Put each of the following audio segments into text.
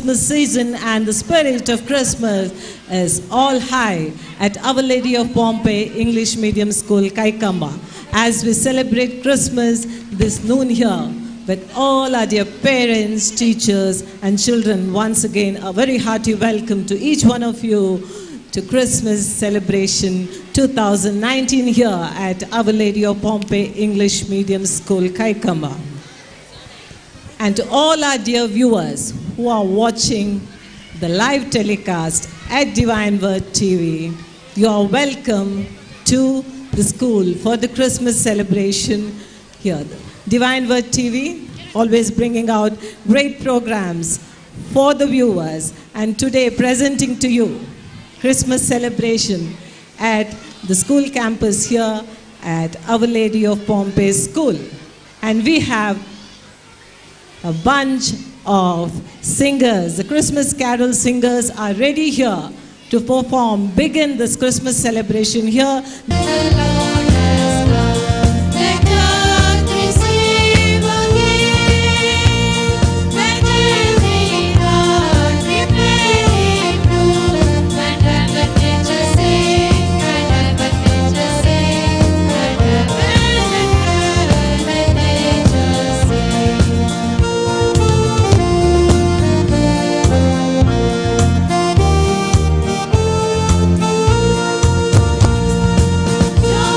Christmas season and the spirit of Christmas is all high at Our Lady of Pompe English Medium School, Kaikamba, as we celebrate Christmas this noon here with all our dear parents, teachers, and children. Once again, a very hearty welcome to each one of you to Christmas celebration 2019 here at Our Lady of Pompe English Medium School, Kaikamba. And to all our dear viewers who are watching the live telecast at Divine Word TV, you are welcome to the school for the Christmas celebration here. Divine Word TV, always bringing out great programs for the viewers, and today presenting to you Christmas celebration at the school campus here at Our Lady of Pompe School. And we have a bunch of singers. The Christmas carol singers are ready here to perform, begin this Christmas celebration here. The Lord has come. Let earth receive a King. Let every heart prepare Him room. And let nature sing, and let nature sing, and let nature sing. Joy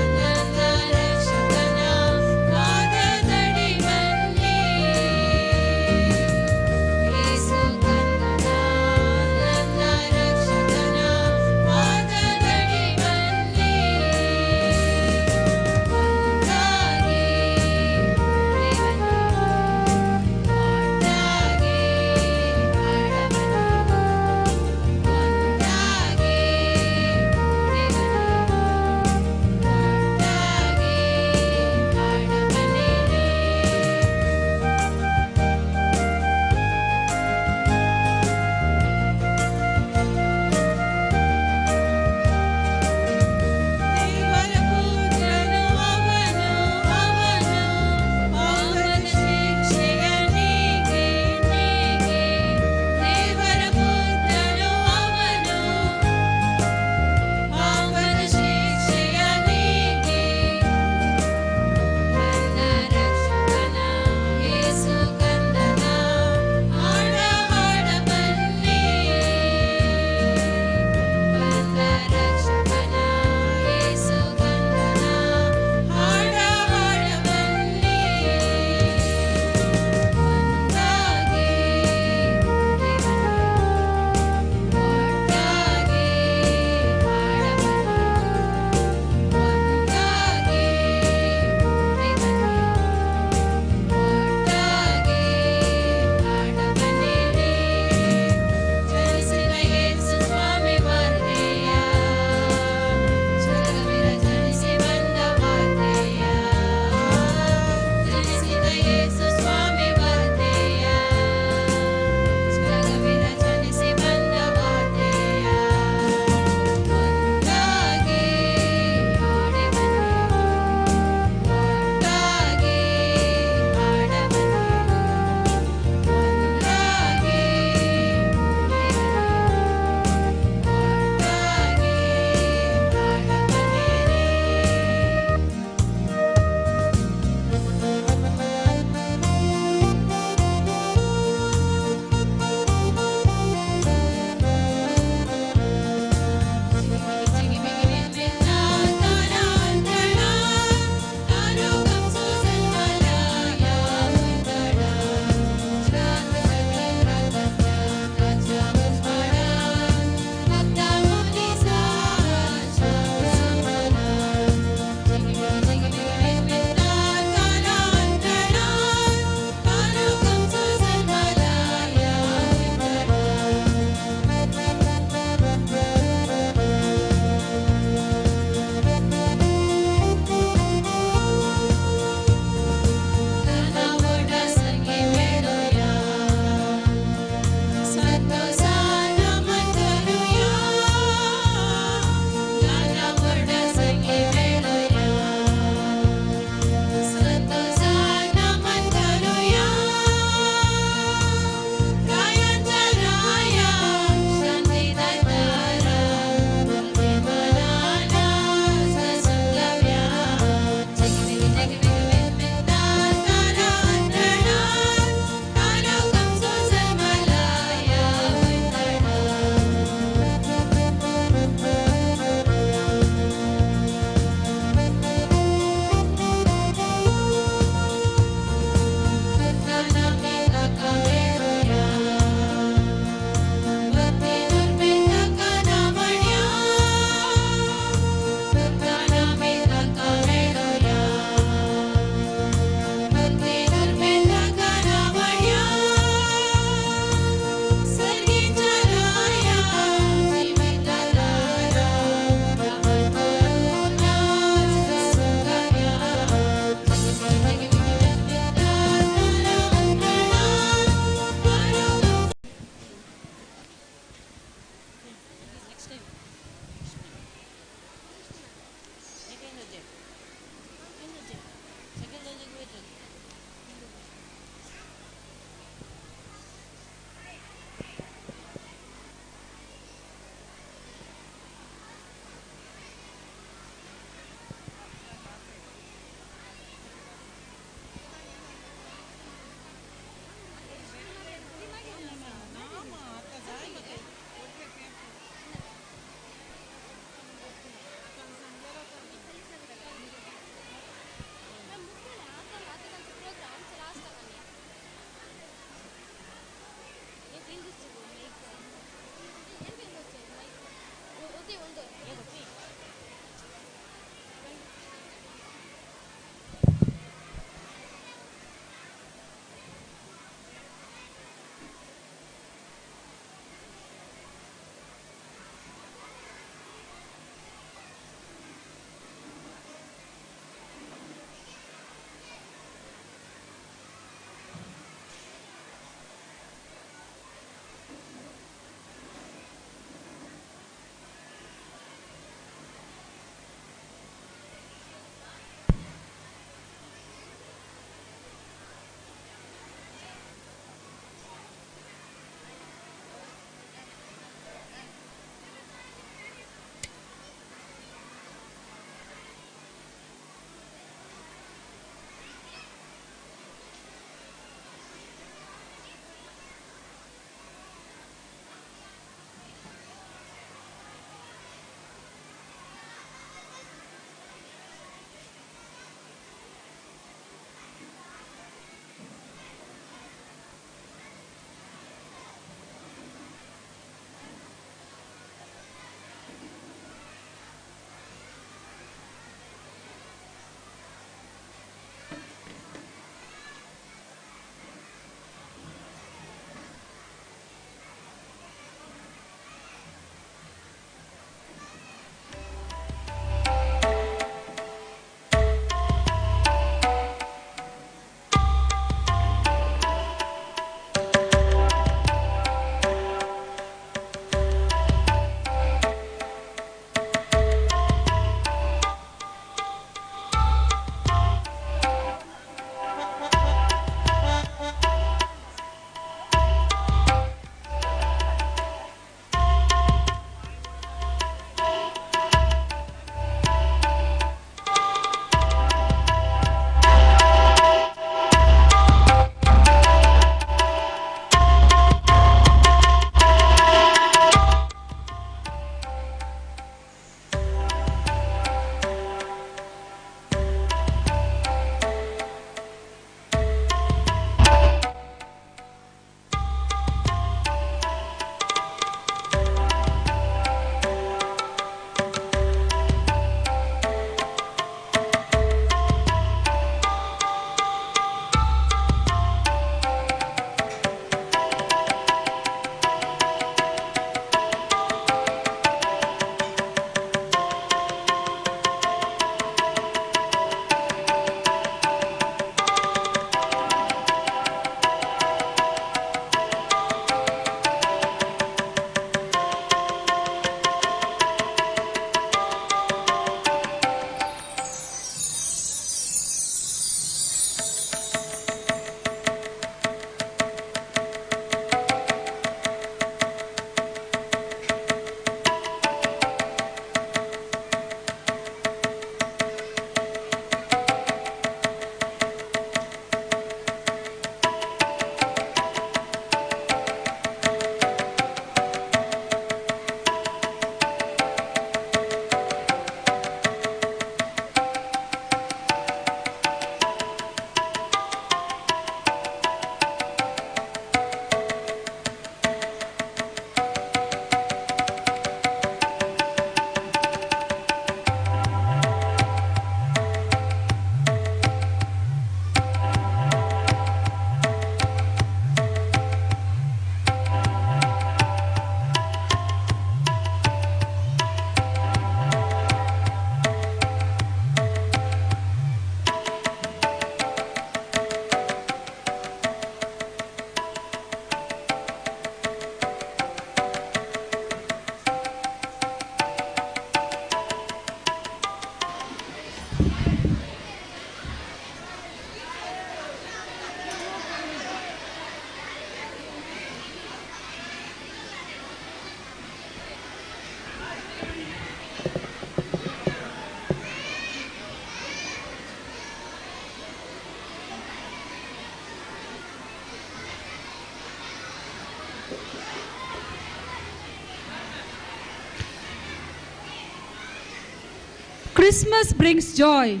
Christmas brings joy.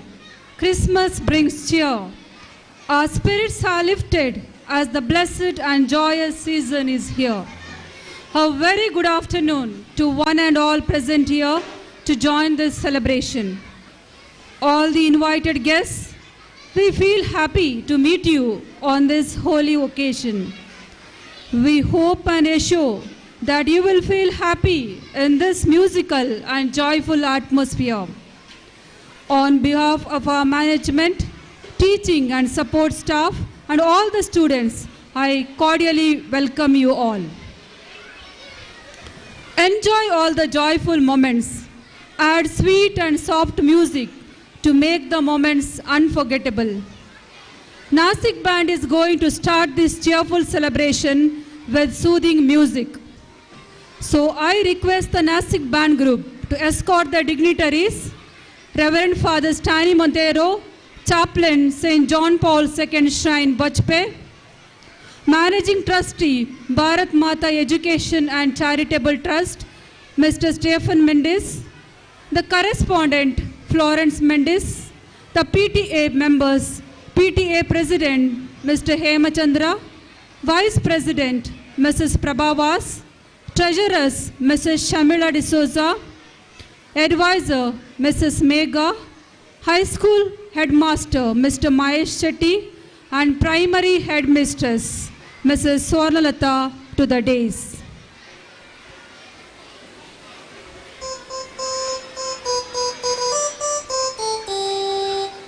Christmas brings cheer. Our spirits are lifted as the blessed and joyous season is here. A very good afternoon to one and all present here to join this celebration. All the invited guests, we feel happy to meet you on this holy occasion. We hope and assure that you will feel happy in this musical and joyful atmosphere. On behalf of our management, teaching and support staff, and all the students, I cordially welcome you all. Enjoy all the joyful moments. Add sweet and soft music to make the moments unforgettable. Nasik Band is going to start this cheerful celebration with soothing music. So I request the Nasik Band group to escort the dignitaries, Reverend Father Stani Montero, Chaplain St. John Paul II Shrine, Bajpe, Managing Trustee, Bharat Mata Education and Charitable Trust, Mr. Stephen Mendes, the correspondent, Florence Mendes, the PTA members, PTA President, Mr. Hemachandra, Vice President, Mrs. Prabhavas, Treasurers, Mrs. Shamila D'Souza, Advisor, Mrs. Megha, High School Headmaster, Mr. Mahesh Shetty, and Primary Headmistress, Mrs. Swarnalata, to the dais.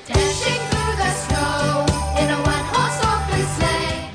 Dashing through the snow in a one-horse open sleigh.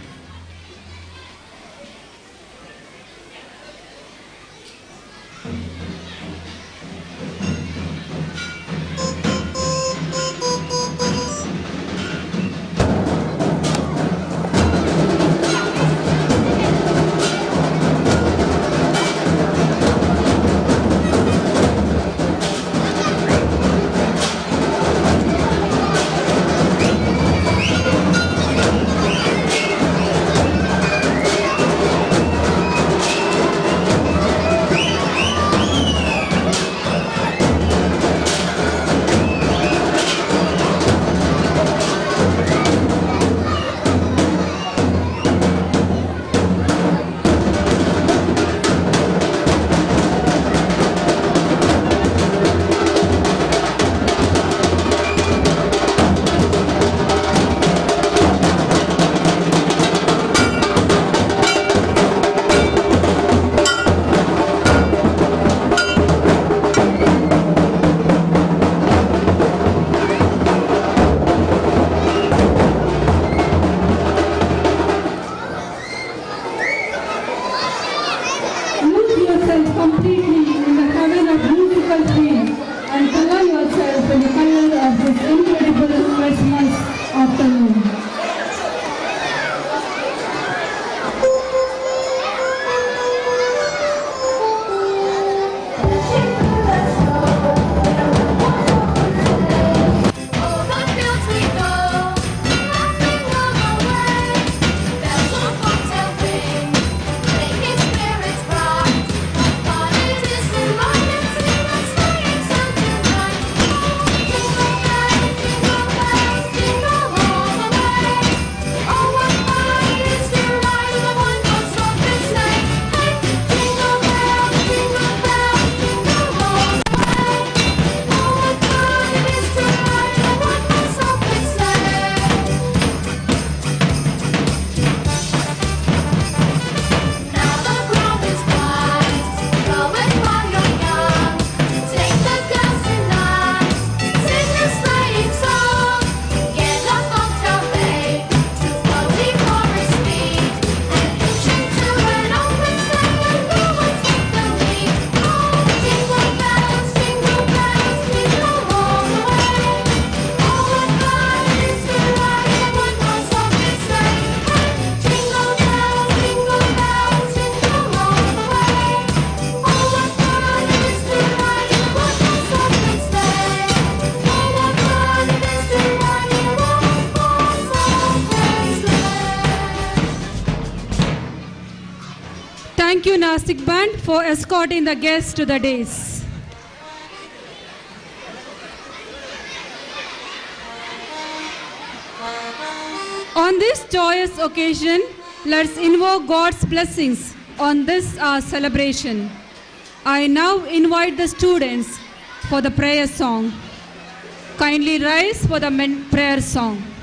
Thank you, Nasik Band, for escorting the guests to the dais. On this joyous occasion, let's invoke God's blessings on this our celebration. I now invite the students for the prayer song. Kindly rise for the prayer song.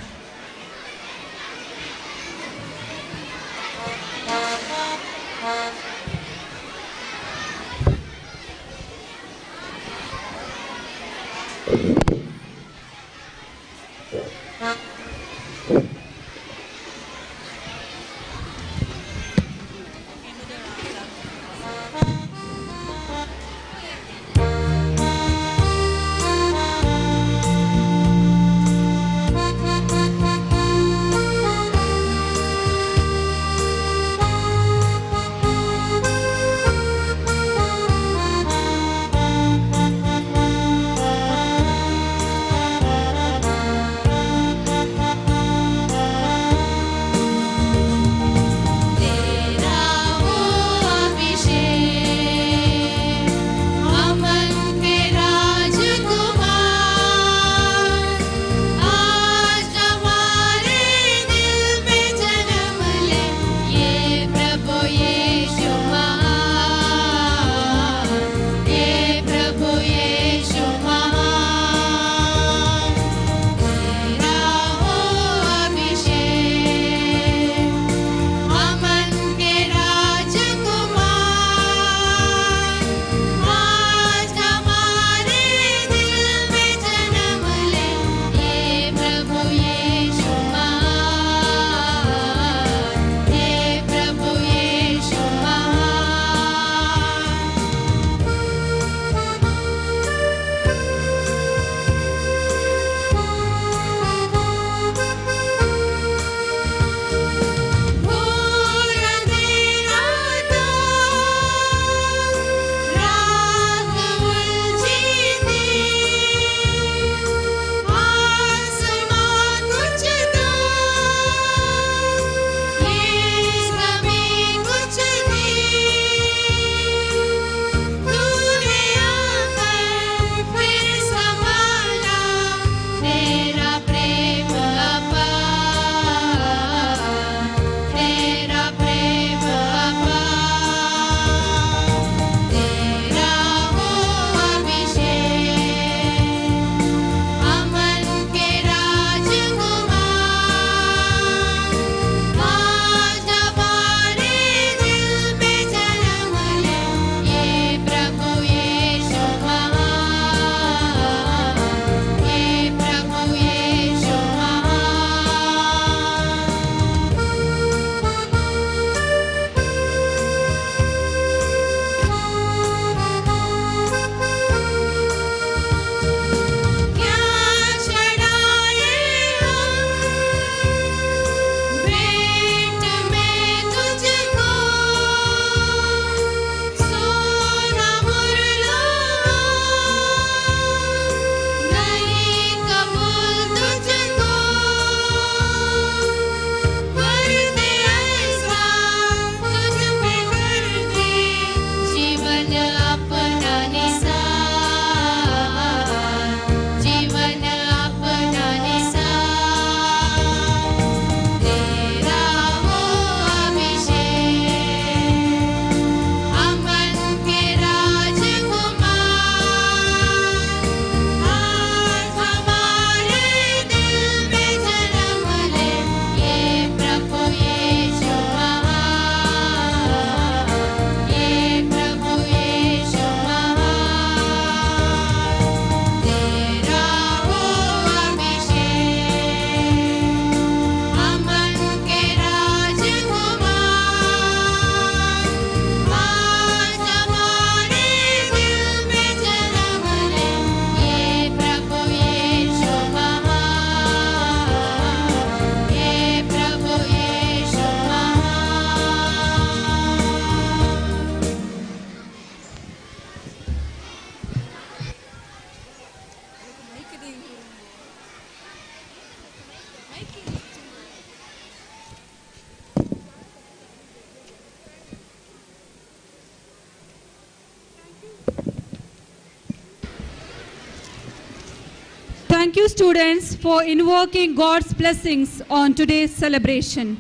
Thank you, students, for invoking God's blessings on today's celebration.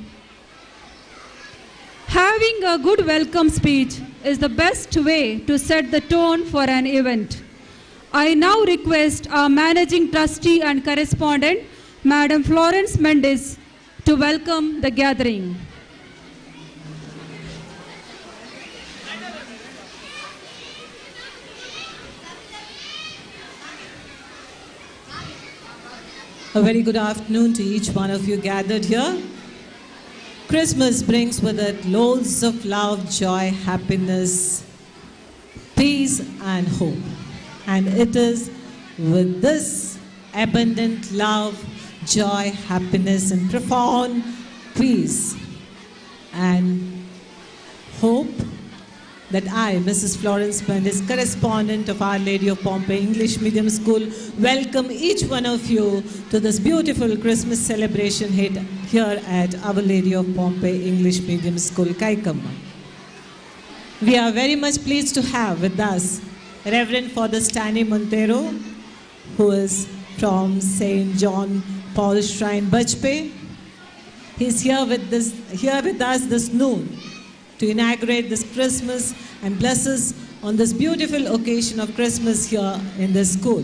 Having a good welcome speech is the best way to set the tone for an event. I now request our managing trustee and correspondent, Madam Florence Mendes, to welcome the gathering. A very good afternoon to each one of you gathered here. Christmas brings with it loads of love, joy, happiness, peace, and hope. And it is with this abundant love, joy, happiness, and profound peace and hope that I, Mrs. Florence Mendes, correspondent of Our Lady of Pompeii English Medium School, welcome each one of you to this beautiful Christmas celebration here at Our Lady of Pompeii English Medium School, Kaikamba. We are very much pleased to have with us Reverend Father Stanley Montero, who is from St. John Paul Shrine, Bajpe. He's here with us this noon to inaugurate this Christmas and bless us on this beautiful occasion of Christmas here in the school.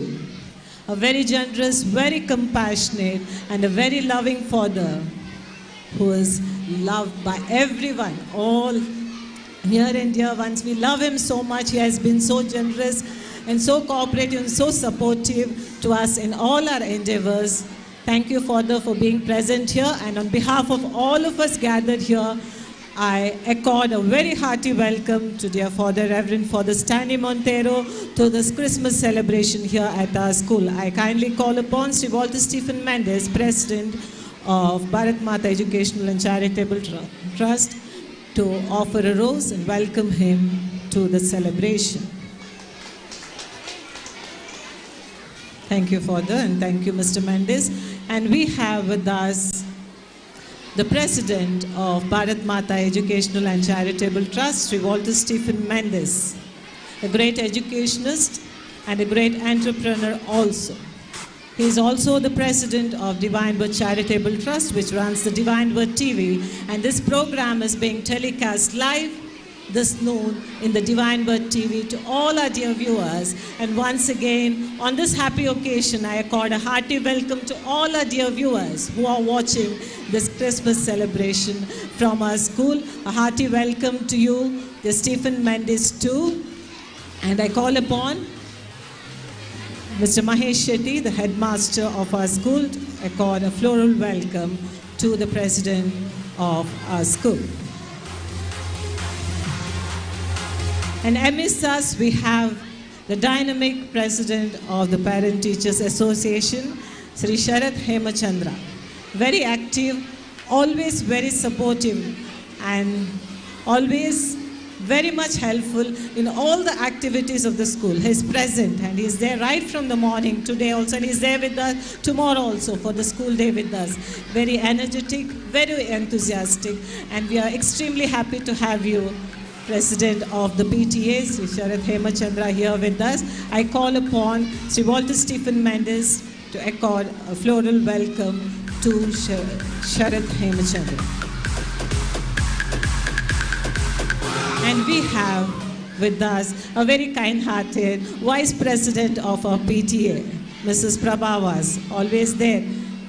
A very generous, very compassionate, and a very loving father who is loved by everyone, all near and dear ones. We love him so much. He has been so generous and so cooperative and so supportive to us in all our endeavors. Thank you, Father, for being present here. And on behalf of all of us gathered here, I accord a very hearty welcome to dear Father, Reverend Father Stanley Montero, to this Christmas celebration here at our school. I kindly call upon Sri Walter Stephen Mendes, President of Bharat Mata Educational and Charitable Trust, to offer a rose and welcome him to the celebration. Thank you, Father, and thank you, Mr. Mendes. And we have with us the President of Bharat Mata Educational and Charitable Trust, Sri Walter Stephen Mendes, a great educationist and a great entrepreneur also. He is also the president of Divine Word Charitable Trust, which runs the Divine Word TV, and this program is being telecast live this noon in the Divine Word TV to all our dear viewers. And once again, on this happy occasion, I accord a hearty welcome to all our dear viewers who are watching this Christmas celebration from our school. A hearty welcome to you, the Stephen Mendes too. And I call upon Mr. Mahesh Shetty, the headmaster of our school, to accord a floral welcome to the president of our school. And amidst us, we have the dynamic president of the Parent Teachers Association, Sri Sharat Hemachandra. Very active, always very supportive, and always very much helpful in all the activities of the school. He's present and he's there right from the morning today also, and he's there with us tomorrow also for the school day with us. Very energetic, very enthusiastic, and we are extremely happy to have you, President of the PTA, Sri Sharat Hemachandra, here with us. I call upon Sri Walter Stephen Mendes to accord a floral welcome to Sharat Hemachandra. And we have with us a very kind-hearted Vice President of our PTA, Mrs. Prabhavas, always there.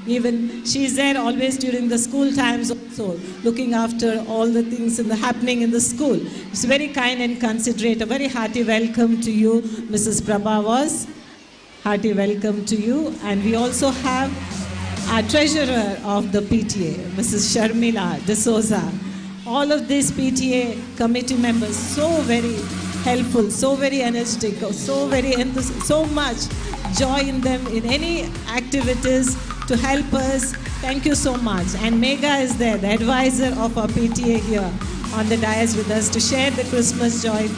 Even she's there always during the school times also, looking after all the things in the happening in the school. It's very kind and considerate. A very hearty welcome to you, Mrs. Prabhavas. Hearty welcome to you. And we also have our treasurer of the PTA, Mrs. Sharmila D'Souza. All of these PTA committee members, so very helpful, so very energetic, so very enthusiastic, so much joy in them in any activities to help us. Thank you so much. And Megha is there, the advisor of our PTA here on the dais with us to share the Christmas joy.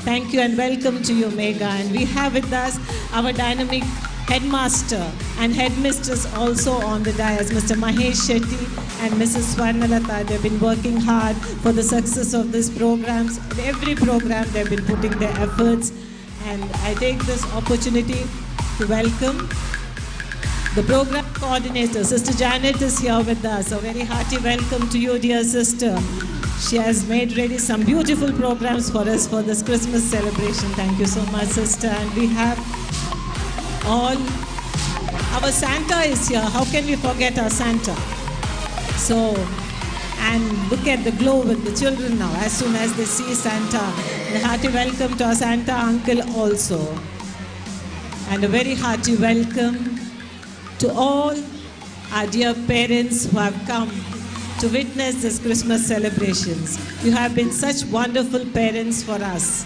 Thank you and welcome to you, Megha. And we have with us our dynamic headmaster and headmistress also on the dais, Mr. Mahesh Shetty and Mrs. Swarnalata. They've been working hard for the success of these programs. Every program they've been putting their efforts. And I take this opportunity to welcome The program coordinator, Sister Janet, is here with us. A very hearty welcome to you, dear sister. She has made ready some beautiful programs for us for this Christmas celebration. Thank you so much, sister. And we have all our Santa is here. How can we forget our Santa? So, and look at the glow with the children now as soon as they see Santa. And a hearty welcome to our Santa uncle also. And a very hearty welcome to all our dear parents who have come to witness this Christmas celebrations. You have been such wonderful parents for us.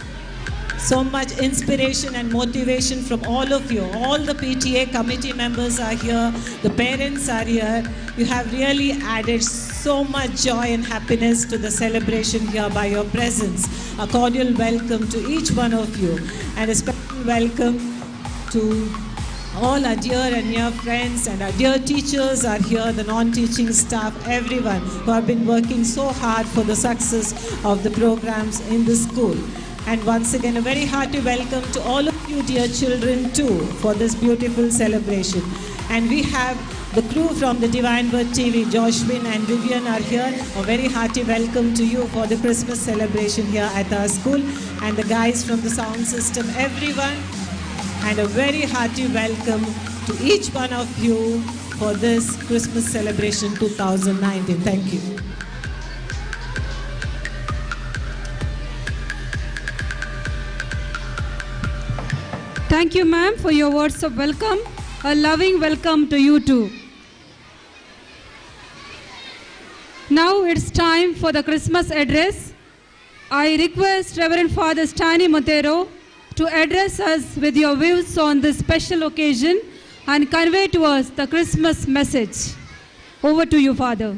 So much inspiration and motivation from all of you. All the PTA committee members are here, the parents are here. You have really added so much joy and happiness to the celebration here by your presence. A cordial welcome to each one of you, and a special welcome to all our dear and near friends, and our dear teachers are here, the non-teaching staff, everyone who have been working so hard for the success of the programs in the school. And once again, a very hearty welcome to all of you dear children too for this beautiful celebration. And we have the crew from the Divine Word TV, Joshwin and Vivian are here. A very hearty welcome to you for the Christmas celebration here at our school. And the guys from the sound system, everyone. And a very hearty welcome to each one of you for this Christmas celebration 2019. Thank you. Thank you, ma'am, for your words of welcome. A loving welcome to you too. Now it's time for the Christmas address. I request Reverend Father Stani Montero to address us with your views on this special occasion and convey to us the Christmas message. Over to you, Father.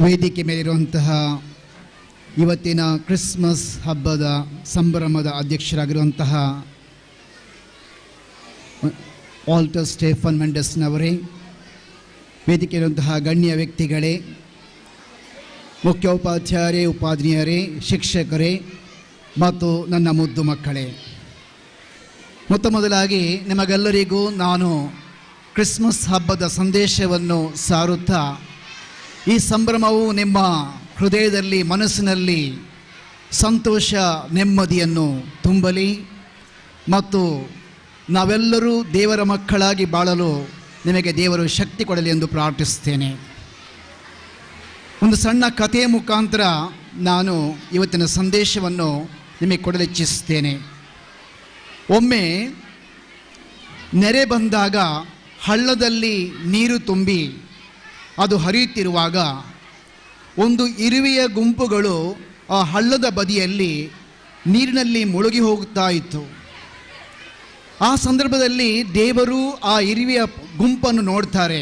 ವೇದಿಕೆ ಮೇಲಿರುವಂತಹ ಇವತ್ತಿನ Christmas ಹಬ್ಬದ ಸಂಭ್ರಮದ ಅಧ್ಯಕ್ಷರಾಗಿರುವಂತಹ Walter Stephen ಮೆಂಡಸ್ನವರೇ, ವೇದಿಕೆಯಲ್ಲಿರುವಂತಹ ಗಣ್ಯ ವ್ಯಕ್ತಿಗಳೇ, ಮುಖ್ಯೋಪಾಧ್ಯಾಯರೇ, ಉಪಾಧ್ಯಾಯರೇ, ಶಿಕ್ಷಕರೇ ಮತ್ತು ನನ್ನ ಮುದ್ದು ಮಕ್ಕಳೇ, ಮೊತ್ತ ಮೊದಲಾಗಿ ನಿಮಗೆಲ್ಲರಿಗೂ ನಾನು ಕ್ರಿಸ್ಮಸ್ ಹಬ್ಬದ ಸಂದೇಶವನ್ನು ಸಾರುತ್ತಾ ಈ ಸಂಭ್ರಮವು ನಿಮ್ಮ ಹೃದಯದಲ್ಲಿ, ಮನಸ್ಸಿನಲ್ಲಿ ಸಂತೋಷ, ನೆಮ್ಮದಿಯನ್ನು ತುಂಬಲಿ ಮತ್ತು ನಾವೆಲ್ಲರೂ ದೇವರ ಮಕ್ಕಳಾಗಿ ಬಾಳಲು ನಿಮಗೆ ದೇವರು ಶಕ್ತಿ ಕೊಡಲಿ ಎಂದು ಪ್ರಾರ್ಥಿಸ್ತೇನೆ. ಒಂದು ಸಣ್ಣ ಕಥೆಯ ಮುಖಾಂತರ ನಾನು ಇವತ್ತಿನ ಸಂದೇಶವನ್ನು ನಿಮಗೆ ಕೊಡಲಿಚ್ಛಿಸುತ್ತೇನೆ. ಒಮ್ಮೆ ನೆರೆ ಬಂದಾಗ ಹಳ್ಳದಲ್ಲಿ ನೀರು ತುಂಬಿ ಅದು ಹರಿಯುತ್ತಿರುವಾಗ ಒಂದು ಇರುವೆಯ ಗುಂಪುಗಳು ಆ ಹಳ್ಳದ ಬದಿಯಲ್ಲಿ ನೀರಿನಲ್ಲಿ ಮುಳುಗಿ ಹೋಗ್ತಾ ಇತ್ತು. ಆ ಸಂದರ್ಭದಲ್ಲಿ ದೇವರು ಆ ಇರುವೆಯ ಗುಂಪನ್ನು ನೋಡ್ತಾರೆ.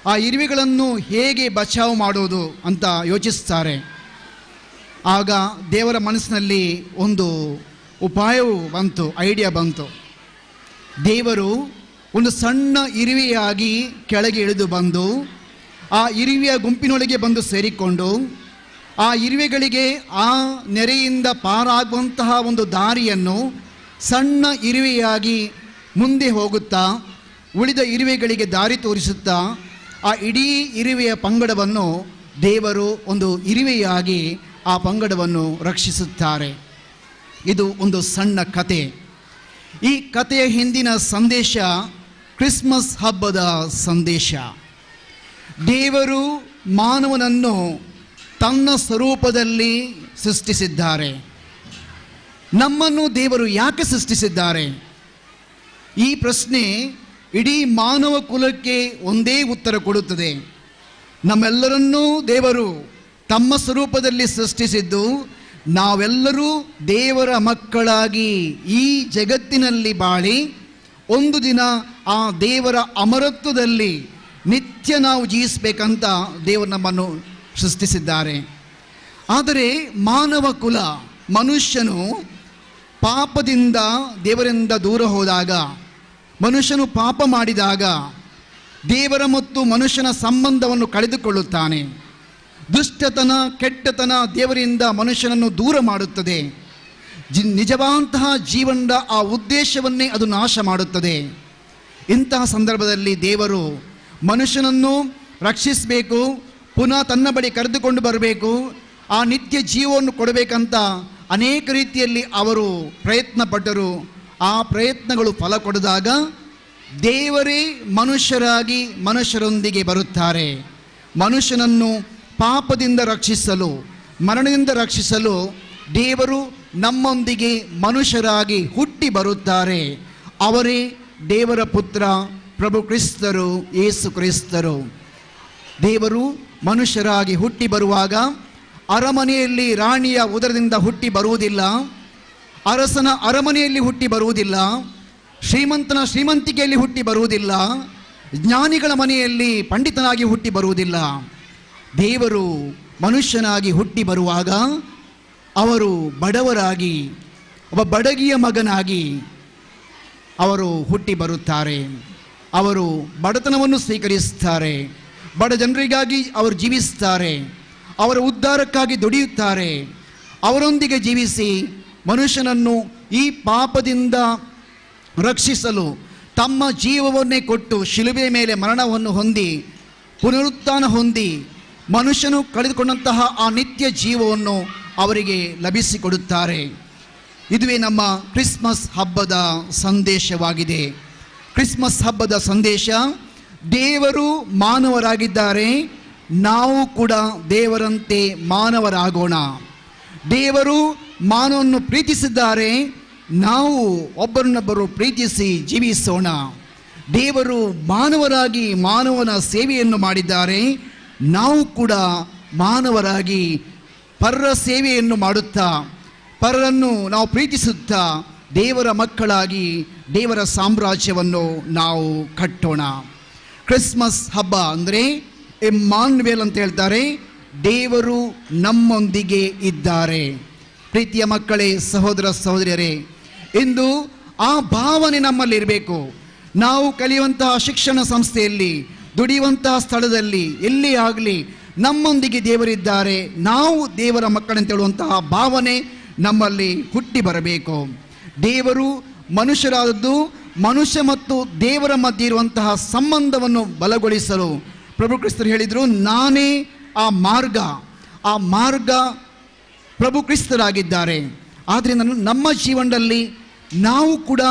ಆ ಇರುವೆಗಳನ್ನು ಹೇಗೆ ಬಚಾವ್ ಮಾಡೋದು ಅಂತ ಯೋಚಿಸ್ತಾರೆ. ಆಗ ದೇವರ ಮನಸ್ಸಿನಲ್ಲಿ ಒಂದು ಉಪಾಯವು ಬಂತು, ಐಡಿಯಾ ಬಂತು. ದೇವರು ಒಂದು ಸಣ್ಣ ಇರುವೆಯಾಗಿ ಕೆಳಗೆ ಇಳಿದು ಬಂದು ಆ ಇರುವೆಯ ಗುಂಪಿನೊಳಗೆ ಬಂದು ಸೇರಿಕೊಂಡು ಆ ಇರುವೆಗಳಿಗೆ ಆ ನೆರೆಯಿಂದ ಪಾರಾಗುವಂತಹ ಒಂದು ದಾರಿಯನ್ನು ಸಣ್ಣ ಇರುವೆಯಾಗಿ ಮುಂದೆ ಹೋಗುತ್ತಾ ಉಳಿದ ಇರುವೆಗಳಿಗೆ ದಾರಿ ತೋರಿಸುತ್ತಾ ಆ ಇಡೀ ಇರುವೆಯ ಪಂಗಡವನ್ನು ದೇವರು ಒಂದು ಇರುವೆಯಾಗಿ ಆ ಪಂಗಡವನ್ನು ರಕ್ಷಿಸುತ್ತಾರೆ. ಇದು ಒಂದು ಸಣ್ಣ ಕತೆ. ಈ ಕಥೆಯ ಹಿಂದಿನ ಸಂದೇಶ ಕ್ರಿಸ್ಮಸ್ ಹಬ್ಬದ ಸಂದೇಶ. ದೇವರು ಮಾನವನನ್ನು ತನ್ನ ಸ್ವರೂಪದಲ್ಲಿ ಸೃಷ್ಟಿಸಿದ್ದಾರೆ. ನಮ್ಮನ್ನು ದೇವರು ಯಾಕೆ ಸೃಷ್ಟಿಸಿದ್ದಾರೆ? ಈ ಪ್ರಶ್ನೆ ಇಡೀ ಮಾನವ ಕುಲಕ್ಕೆ ಒಂದೇ ಉತ್ತರ ಕೊಡುತ್ತದೆ. ನಮ್ಮೆಲ್ಲರನ್ನೂ ದೇವರು ತಮ್ಮ ಸ್ವರೂಪದಲ್ಲಿ ಸೃಷ್ಟಿಸಿದ್ದು ನಾವೆಲ್ಲರೂ ದೇವರ ಮಕ್ಕಳಾಗಿ ಈ ಜಗತ್ತಿನಲ್ಲಿ ಬಾಳಿ ಒಂದು ದಿನ ಆ ದೇವರ ಅಮರತ್ವದಲ್ಲಿ ನಿತ್ಯ ನಾವು ಜೀವಿಸಬೇಕಂತ ದೇವರು ನಮ್ಮನ್ನು ಸೃಷ್ಟಿಸಿದ್ದಾರೆ. ಆದರೆ ಮಾನವ ಕುಲ, ಮನುಷ್ಯನು ಪಾಪದಿಂದ ದೇವರಿಂದ ದೂರ ಹೋದಾಗ ಮನುಷ್ಯನು ಪಾಪ ಮಾಡಿದಾಗ ದೇವರ ಮತ್ತು ಮನುಷ್ಯನ ಸಂಬಂಧವನ್ನು ಕಳೆದುಕೊಳ್ಳುತ್ತಾನೆ. ದುಷ್ಟತನ, ಕೆಟ್ಟತನ ದೇವರಿಂದ ಮನುಷ್ಯನನ್ನು ದೂರ ಮಾಡುತ್ತದೆ. ನಿಜವಾದಂತಹ ಜೀವನದ ಆ ಉದ್ದೇಶವನ್ನೇ ಅದು ನಾಶ ಮಾಡುತ್ತದೆ. ಇಂತಹ ಸಂದರ್ಭದಲ್ಲಿ ದೇವರು ಮನುಷ್ಯನನ್ನು ರಕ್ಷಿಸಬೇಕು, ಪುನಃ ತನ್ನ ಬಳಿ ಕರೆದುಕೊಂಡು ಬರಬೇಕು, ಆ ನಿತ್ಯ ಜೀವವನ್ನು ಕೊಡಬೇಕಂತ ಅನೇಕ ರೀತಿಯಲ್ಲಿ ಅವರು ಪ್ರಯತ್ನ ಪಟ್ಟರು. ಆ ಪ್ರಯತ್ನಗಳು ಫಲ ಕೊಡದಾಗ ದೇವರೇ ಮನುಷ್ಯರಾಗಿ ಮನುಷ್ಯರೊಂದಿಗೆ ಬರುತ್ತಾರೆ. ಮನುಷ್ಯನನ್ನು ಪಾಪದಿಂದ ರಕ್ಷಿಸಲು, ಮರಣದಿಂದ ರಕ್ಷಿಸಲು ದೇವರು ನಮ್ಮೊಂದಿಗೆ ಮನುಷ್ಯರಾಗಿ ಹುಟ್ಟಿ ಬರುತ್ತಾರೆ. ಅವರೇ ದೇವರ ಪುತ್ರ ಪ್ರಭು ಕ್ರಿಸ್ತರು, ಯೇಸು ಕ್ರಿಸ್ತರು. ದೇವರು ಮನುಷ್ಯರಾಗಿ ಹುಟ್ಟಿ ಬರುವಾಗ ಅರಮನೆಯಲ್ಲಿ ರಾಣಿಯ ಉದರದಿಂದ ಹುಟ್ಟಿ ಬರುವುದಿಲ್ಲ, ಅರಸನ ಅರಮನೆಯಲ್ಲಿ ಹುಟ್ಟಿ ಬರುವುದಿಲ್ಲ, ಶ್ರೀಮಂತನ ಶ್ರೀಮಂತಿಕೆಯಲ್ಲಿ ಹುಟ್ಟಿ ಬರುವುದಿಲ್ಲ, ಜ್ಞಾನಿಗಳ ಮನೆಯಲ್ಲಿ ಪಂಡಿತನಾಗಿ ಹುಟ್ಟಿ ಬರುವುದಿಲ್ಲ. ದೇವರು ಮನುಷ್ಯನಾಗಿ ಹುಟ್ಟಿ ಬರುವಾಗ ಅವರು ಬಡವರಾಗಿ, ಒಬ್ಬ ಬಡಗಿಯ ಮಗನಾಗಿ ಅವರು ಹುಟ್ಟಿ ಬರುತ್ತಾರೆ. ಅವರು ಬಡತನವನ್ನು ಸ್ವೀಕರಿಸುತ್ತಾರೆ, ಬಡ ಜನರಿಗಾಗಿ ಅವರು ಜೀವಿಸುತ್ತಾರೆ, ಅವರ ಉದ್ಧಾರಕ್ಕಾಗಿ ದುಡಿಯುತ್ತಾರೆ. ಅವರೊಂದಿಗೆ ಜೀವಿಸಿ ಮನುಷ್ಯನನ್ನು ಈ ಪಾಪದಿಂದ ರಕ್ಷಿಸಲು ತಮ್ಮ ಜೀವವನ್ನೇ ಕೊಟ್ಟು ಶಿಲುಬೆ ಮೇಲೆ ಮರಣವನ್ನು ಹೊಂದಿ ಪುನರುತ್ಥಾನ ಹೊಂದಿ ಮನುಷ್ಯನು ಕಳೆದುಕೊಂಡಂತಹ ಆ ನಿತ್ಯ ಜೀವವನ್ನು ಅವರಿಗೆ ಲಭಿಸಿಕೊಡುತ್ತಾರೆ. ಇದುವೇ ನಮ್ಮ ಕ್ರಿಸ್ಮಸ್ ಹಬ್ಬದ ಸಂದೇಶವಾಗಿದೆ. ಕ್ರಿಸ್ಮಸ್ ಹಬ್ಬದ ಸಂದೇಶ, ದೇವರು ಮಾನವರಾಗಿದ್ದಾರೆ, ನಾವು ಕೂಡ ದೇವರಂತೆ ಮಾನವರಾಗೋಣ. ದೇವರು ಮಾನವನನ್ನು ಪ್ರೀತಿಸಿದ್ದಾರೆ, ನಾವು ಒಬ್ಬರನ್ನೊಬ್ಬರು ಪ್ರೀತಿಸಿ ಜೀವಿಸೋಣ. ದೇವರು ಮಾನವರಾಗಿ ಮಾನವನ ಸೇವೆಯನ್ನು ಮಾಡಿದ್ದಾರೆ, ನಾವು ಕೂಡ ಮಾನವರಾಗಿ ಪರರ ಸೇವೆಯನ್ನು ಮಾಡುತ್ತಾ, ಪರರನ್ನು ನಾವು ಪ್ರೀತಿಸುತ್ತಾ ದೇವರ ಮಕ್ಕಳಾಗಿ ದೇವರ ಸಾಮ್ರಾಜ್ಯವನ್ನು ನಾವು ಕಟ್ಟೋಣ. ಕ್ರಿಸ್ಮಸ್ ಹಬ್ಬ ಅಂದರೆ ಇಮ್ಮಾನ್ಯುಯೇಲ್ ಅಂತ ಹೇಳ್ತಾರೆ, ದೇವರು ನಮ್ಮೊಂದಿಗೆ ಇದ್ದಾರೆ. ಪ್ರೀತಿಯ ಮಕ್ಕಳೇ, ಸಹೋದರ ಸಹೋದರಿಯರೇ, ಇಂದು ಆ ಭಾವನೆ ನಮ್ಮಲ್ಲಿರಬೇಕು. ನಾವು ಕಲಿಯುವಂತಹ ಶಿಕ್ಷಣ ಸಂಸ್ಥೆಯಲ್ಲಿ, ದುಡಿಯುವಂತಹ ಸ್ಥಳದಲ್ಲಿ, ಎಲ್ಲಿ ಆಗಲಿ ನಮ್ಮೊಂದಿಗೆ ದೇವರಿದ್ದಾರೆ, ನಾವು ದೇವರ ಮಕ್ಕಳಂತ ಹೇಳುವಂತಹ ಭಾವನೆ ನಮ್ಮಲ್ಲಿ ಹುಟ್ಟಿ ಬರಬೇಕು. ದೇವರು ಮನುಷ್ಯರಾದದ್ದು ಮನುಷ್ಯ ಮತ್ತು ದೇವರ ಮಧ್ಯೆ ಇರುವಂತಹ ಸಂಬಂಧವನ್ನು ಬಲಗೊಳಿಸಲು ಪ್ರಭು ಕ್ರಿಸ್ತರು ಹೇಳಿದರು, ನಾನೇ ಆ ಮಾರ್ಗ, ಆ ಮಾರ್ಗ ಪ್ರಭು ಕ್ರಿಸ್ತರಾಗಿದ್ದಾರೆ. ಆದರೆ ನಮ್ಮ ಜೀವನದಲ್ಲಿ ನಾವು ಕೂಡ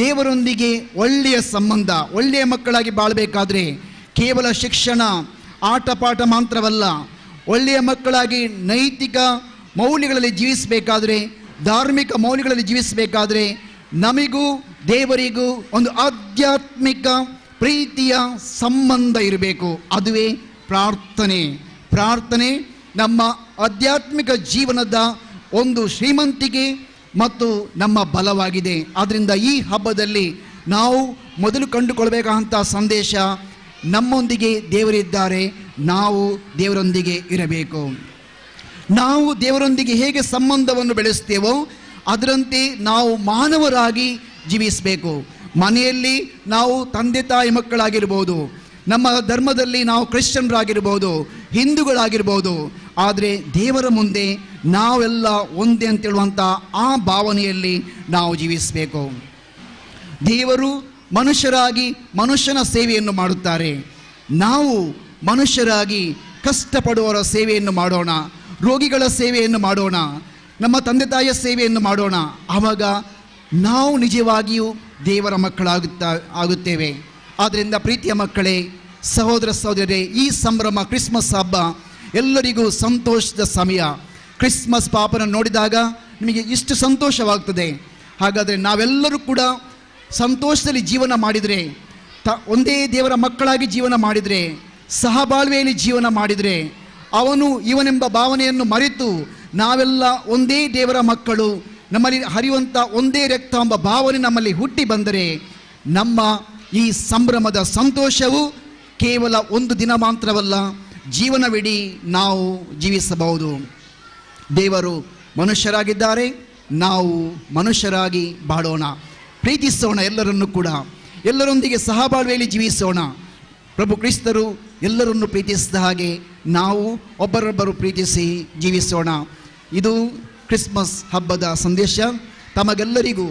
ದೇವರೊಂದಿಗೆ ಒಳ್ಳೆಯ ಸಂಬಂಧ, ಒಳ್ಳೆಯ ಮಕ್ಕಳಾಗಿ ಬಾಳಬೇಕಾದ್ರೆ ಕೇವಲ ಶಿಕ್ಷಣ, ಆಟ ಪಾಠ ಮಾತ್ರವಲ್ಲ, ಒಳ್ಳೆಯ ಮಕ್ಕಳಾಗಿ ನೈತಿಕ ಮೌಲ್ಯಗಳಲ್ಲಿ ಜೀವಿಸಬೇಕಾದ್ರೆ, ಧಾರ್ಮಿಕ ಮೌಲ್ಯಗಳಲ್ಲಿ ಜೀವಿಸಬೇಕಾದ್ರೆ ನಮಗೂ ದೇವರಿಗೂ ಒಂದು ಆಧ್ಯಾತ್ಮಿಕ ಪ್ರೀತಿಯ ಸಂಬಂಧ ಇರಬೇಕು. ಅದುವೇ ಪ್ರಾರ್ಥನೆ. ಪ್ರಾರ್ಥನೆ ನಮ್ಮ ಆಧ್ಯಾತ್ಮಿಕ ಜೀವನದ ಒಂದು ಶ್ರೀಮಂತಿಕೆ ಮತ್ತು ನಮ್ಮ ಬಲವಾಗಿದೆ. ಆದ್ದರಿಂದ ಈ ಹಬ್ಬದಲ್ಲಿ ನಾವು ಮೊದಲು ಕಂಡುಕೊಳ್ಬೇಕಾದಂಥ ಸಂದೇಶ, ನಮ್ಮೊಂದಿಗೆ ದೇವರಿದ್ದಾರೆ, ನಾವು ದೇವರೊಂದಿಗೆ ಇರಬೇಕು. ನಾವು ದೇವರೊಂದಿಗೆ ಹೇಗೆ ಸಂಬಂಧವನ್ನು ಬೆಳೆಸ್ತೇವೋ ಅದರಂತೆ ನಾವು ಮಾನವರಾಗಿ ಜೀವಿಸಬೇಕು. ಮನೆಯಲ್ಲಿ ನಾವು ತಂದೆ ತಾಯಿ ಮಕ್ಕಳಾಗಿರ್ಬೋದು, ನಮ್ಮ ಧರ್ಮದಲ್ಲಿ ನಾವು ಕ್ರಿಶ್ಚಿಯನ್ರಾಗಿರ್ಬೋದು, ಹಿಂದೂಗಳಾಗಿರ್ಬೋದು, ಆದರೆ ದೇವರ ಮುಂದೆ ನಾವೆಲ್ಲ ಒಂದೇ ಅಂತೇಳುವಂಥ ಆ ಭಾವನೆಯಲ್ಲಿ ನಾವು ಜೀವಿಸಬೇಕು. ದೇವರು ಮನುಷ್ಯರಾಗಿ ಮನುಷ್ಯನ ಸೇವೆಯನ್ನು ಮಾಡುತ್ತಾರೆ, ನಾವು ಮನುಷ್ಯರಾಗಿ ಕಷ್ಟಪಡುವವರ ಸೇವೆಯನ್ನು ಮಾಡೋಣ, ರೋಗಿಗಳ ಸೇವೆಯನ್ನು ಮಾಡೋಣ, ನಮ್ಮ ತಂದೆ ತಾಯಿಯ ಸೇವೆಯನ್ನು ಮಾಡೋಣ. ಆವಾಗ ನಾವು ನಿಜವಾಗಿಯೂ ದೇವರ ಮಕ್ಕಳಾಗುತ್ತೇವೆ. ಆದ್ದರಿಂದ ಪ್ರೀತಿಯ ಮಕ್ಕಳೇ, ಸಹೋದರ ಸಹೋದರರೇ, ಈ ಸಂಭ್ರಮ ಕ್ರಿಸ್ಮಸ್ ಹಬ್ಬ ಎಲ್ಲರಿಗೂ ಸಂತೋಷದ ಸಮಯ. ಕ್ರಿಸ್ಮಸ್ ಪಾಪನ ನೋಡಿದಾಗ ನಿಮಗೆ ಇಷ್ಟು ಸಂತೋಷವಾಗ್ತದೆ. ಹಾಗಾದರೆ ನಾವೆಲ್ಲರೂ ಕೂಡ ಸಂತೋಷದಲ್ಲಿ ಜೀವನ ಮಾಡಿದರೆ, ಒಂದೇ ದೇವರ ಮಕ್ಕಳಾಗಿ ಜೀವನ ಮಾಡಿದರೆ, ಸಹಬಾಳ್ವೆಯಲ್ಲಿ ಜೀವನ ಮಾಡಿದರೆ, ಅವನು ಇವನೆಂಬ ಭಾವನೆಯನ್ನು ಮರೆತು ನಾವೆಲ್ಲ ಒಂದೇ ದೇವರ ಮಕ್ಕಳು, ನಮ್ಮಲ್ಲಿ ಹರಿಯುವಂಥ ಒಂದೇ ರಕ್ತ ಎಂಬ ಭಾವನೆ ನಮ್ಮಲ್ಲಿ ಹುಟ್ಟಿ ಬಂದರೆ ನಮ್ಮ ಈ ಸಂಭ್ರಮದ ಸಂತೋಷವು ಕೇವಲ ಒಂದು ದಿನ ಮಾತ್ರವಲ್ಲ, ಜೀವನವಿಡೀ ನಾವು ಜೀವಿಸಬಹುದು. ದೇವರು ಮನುಷ್ಯರಾಗಿದ್ದಾರೆ, ನಾವು ಮನುಷ್ಯರಾಗಿ ಬಾಳೋಣ, ಪ್ರೀತಿಸೋಣ ಎಲ್ಲರನ್ನೂ ಕೂಡ. ಎಲ್ಲರೊಂದಿಗೆ ಸಹಬಾಳ್ವೆಯಲ್ಲಿ ಜೀವಿಸೋಣ. ಪ್ರಭು ಕ್ರಿಸ್ತರು ಎಲ್ಲರನ್ನು ಪ್ರೀತಿಸಿದ ಹಾಗೆ ನಾವು ಒಬ್ಬರೊಬ್ಬರು ಪ್ರೀತಿಸಿ ಜೀವಿಸೋಣ. ಇದು ಕ್ರಿಸ್ಮಸ್ ಹಬ್ಬದ ಸಂದೇಶ. ತಮಗೆಲ್ಲರಿಗೂ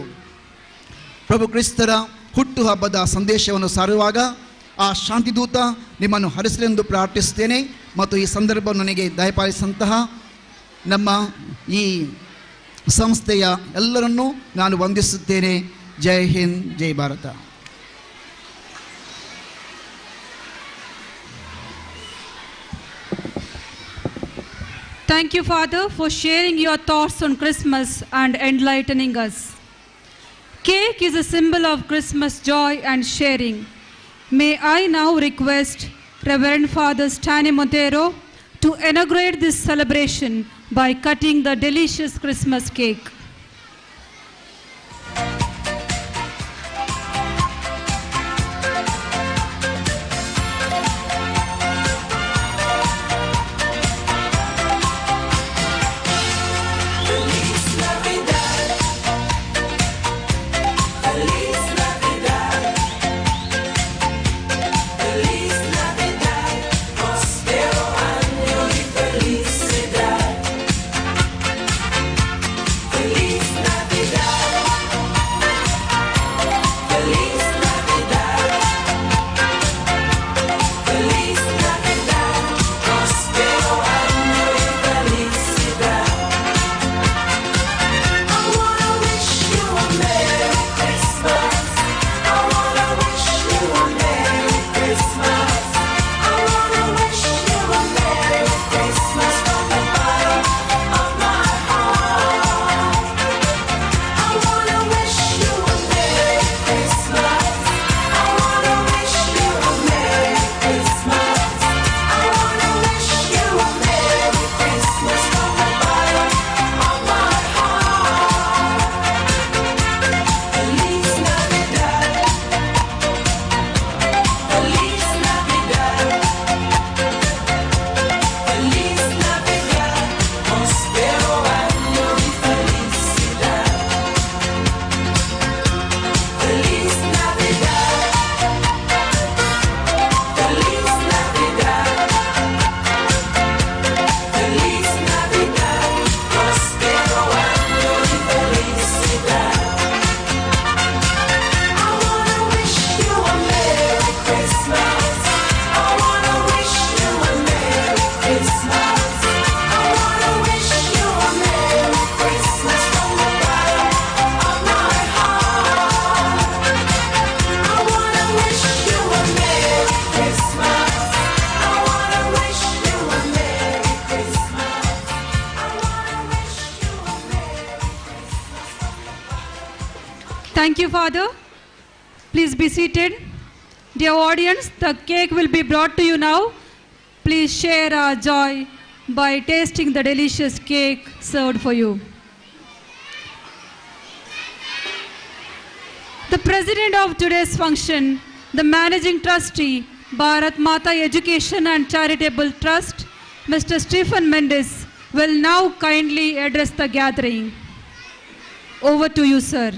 ಪ್ರಭು ಕ್ರಿಸ್ತರ ಹುಟ್ಟುಹಬ್ಬದ ಸಂದೇಶವನ್ನು ಸಾರುವಾಗ ಆ ಶಾಂತಿದೂತ ನಿಮ್ಮನ್ನು ಹರಿಸಲೆಂದು ಪ್ರಾರ್ಥಿಸುತ್ತೇನೆ. ಮತ್ತು ಈ ಸಂದರ್ಭವನ್ನು ನನಗೆ ದಯಪಾಲಿಸಿದಂತಹ ನಮ್ಮ ಈ ಸಂಸ್ಥೆಯ ಎಲ್ಲರನ್ನೂ ನಾನು ವಂದಿಸುತ್ತೇನೆ. ಜೈ ಹಿಂದ್, ಜೈ Bharat. Thank you, Father, for sharing your thoughts on Christmas and enlightening us. Cake is a symbol of Christmas joy and sharing. May I now request Reverend Father Stanley Montero to inaugurate this celebration by cutting the delicious Christmas cake. Thank you, Father. Please be seated. Dear audience, the cake will be brought to you now. Please share our joy by tasting the delicious cake served for you. The president of today's function, the managing trustee, Bharat Mata Education and Charitable Trust, Mr. Stephen Mendes, will now kindly address the gathering. Over to you, sir.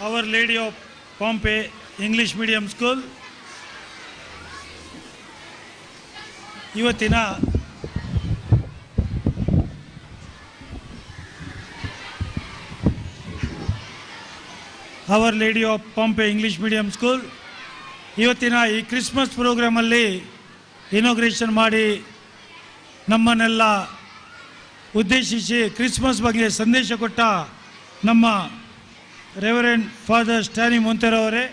Our Lady of Pompe English Medium School ಇವತ್ತಿನ Our Lady of Pompe English Medium School ಇವತ್ತಿನ ಈ Christmas ಪ್ರೋಗ್ರಾಮಲ್ಲಿ inauguration ಮಾಡಿ ನಮ್ಮನ್ನೆಲ್ಲ ಉದ್ದೇಶಿಸಿ Christmas ಬಗ್ಗೆ ಸಂದೇಶ ಕೊಟ್ಟ ನಮ್ಮ ರೆವರೆಂಡ್ ಫಾದರ್ ಸ್ಟ್ಯಾನಿ ಮೊಂತೆರೋ ಅವರೇ,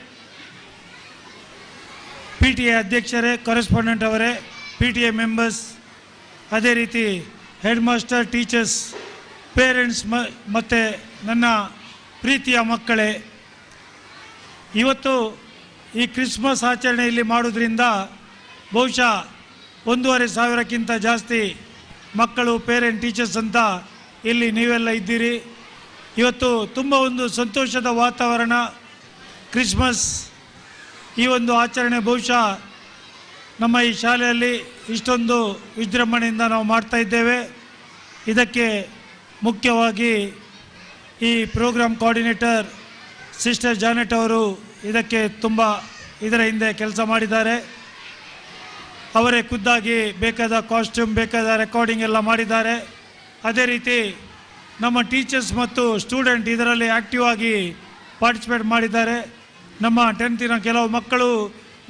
ಪಿ ಟಿ ಎ ಅಧ್ಯಕ್ಷರೇ, ಕರೆಸ್ಪಾಂಡೆಂಟ್ ಅವರೇ, ಪಿ ಟಿ ಎ ಮೆಂಬರ್ಸ್, ಅದೇ ರೀತಿ ಹೆಡ್ ಮಾಸ್ಟರ್, ಟೀಚರ್ಸ್, ಪೇರೆಂಟ್ಸ್ ಮತ್ತು ನನ್ನ ಪ್ರೀತಿಯ ಮಕ್ಕಳೇ, ಇವತ್ತು ಈ ಕ್ರಿಸ್ಮಸ್ ಆಚರಣೆ ಇಲ್ಲಿ ಮಾಡೋದ್ರಿಂದ ಬಹುಶಃ 1500ಕ್ಕಿಂತ ಜಾಸ್ತಿ ಮಕ್ಕಳು, ಪೇರೆಂಟ್, ಟೀಚರ್ಸ್ ಅಂತ ಇಲ್ಲಿ ನೀವೆಲ್ಲ ಇದ್ದೀರಿ. ಇವತ್ತು ತುಂಬ ಒಂದು ಸಂತೋಷದ ವಾತಾವರಣ. ಕ್ರಿಸ್ಮಸ್ ಈ ಒಂದು ಆಚರಣೆ ಬಹುಶಃ ನಮ್ಮ ಈ ಶಾಲೆಯಲ್ಲಿ ಇಷ್ಟೊಂದು ವಿಜೃಂಭಣೆಯಿಂದ ನಾವು ಮಾಡ್ತಾ ಇದ್ದೇವೆ. ಇದಕ್ಕೆ ಮುಖ್ಯವಾಗಿ ಈ ಪ್ರೋಗ್ರಾಮ್ ಕೋಆರ್ಡಿನೇಟರ್ ಸಿಸ್ಟರ್ ಜಾನೆಟ್ ಅವರು ಇದಕ್ಕೆ ತುಂಬ ಇದರ ಹಿಂದೆ ಕೆಲಸ ಮಾಡಿದ್ದಾರೆ. ಅವರೇ ಖುದ್ದಾಗಿ ಬೇಕಾದ ಕಾಸ್ಟ್ಯೂಮ್, ಬೇಕಾದ ರೆಕಾರ್ಡಿಂಗ್ ಎಲ್ಲ ಮಾಡಿದ್ದಾರೆ. ಅದೇ ರೀತಿ ನಮ್ಮ ಟೀಚರ್ಸ್ ಮತ್ತು ಸ್ಟೂಡೆಂಟ್ ಇದರಲ್ಲಿ ಆ್ಯಕ್ಟಿವ್ ಆಗಿ ಪಾರ್ಟಿಸಿಪೇಟ್ ಮಾಡಿದ್ದಾರೆ. ನಮ್ಮ ಟೆಂತಿನ ಕೆಲವು ಮಕ್ಕಳು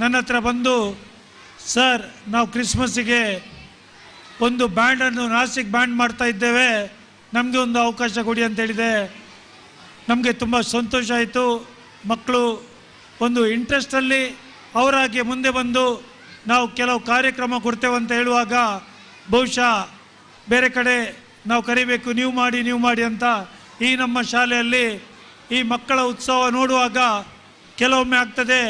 ನನ್ನ ಹತ್ರ ಬಂದು, ಸರ್, ನಾವು ಕ್ರಿಸ್ಮಸ್ಸಿಗೆ ಒಂದು ಬ್ಯಾಂಡನ್ನು, ನಾಸಿಕ್ ಬ್ಯಾಂಡ್ ಮಾಡ್ತಾ ಇದ್ದೇವೆ, ನಮಗೆ ಒಂದು ಅವಕಾಶ ಕೊಡಿ ಅಂತ ಹೇಳಿದೆ. ನಮಗೆ ತುಂಬ ಸಂತೋಷ ಆಯಿತು. ಮಕ್ಕಳು ಒಂದು ಇಂಟ್ರೆಸ್ಟಲ್ಲಿ ಅವರಾಗಿ ಮುಂದೆ ಬಂದು ನಾವು ಕೆಲವು ಕಾರ್ಯಕ್ರಮ ಕೊಡ್ತೇವೆ ಅಂತ ಹೇಳುವಾಗ, ಬಹುಶಃ ಬೇರೆ ಕಡೆ ನಾವು ಕರಿಬೇಕು, ನೀವು ಮಾಡಿ ನೀವು ಮಾಡಿ ಅಂತ. ಈ ನಮ್ಮ ಶಾಲೆಯಲ್ಲಿ ಈ ಮಕ್ಕಳ ಉತ್ಸವ ನೋಡುವಾಗ ಕೆಲವೊಮ್ಮೆ ಆಗ್ತದೆ,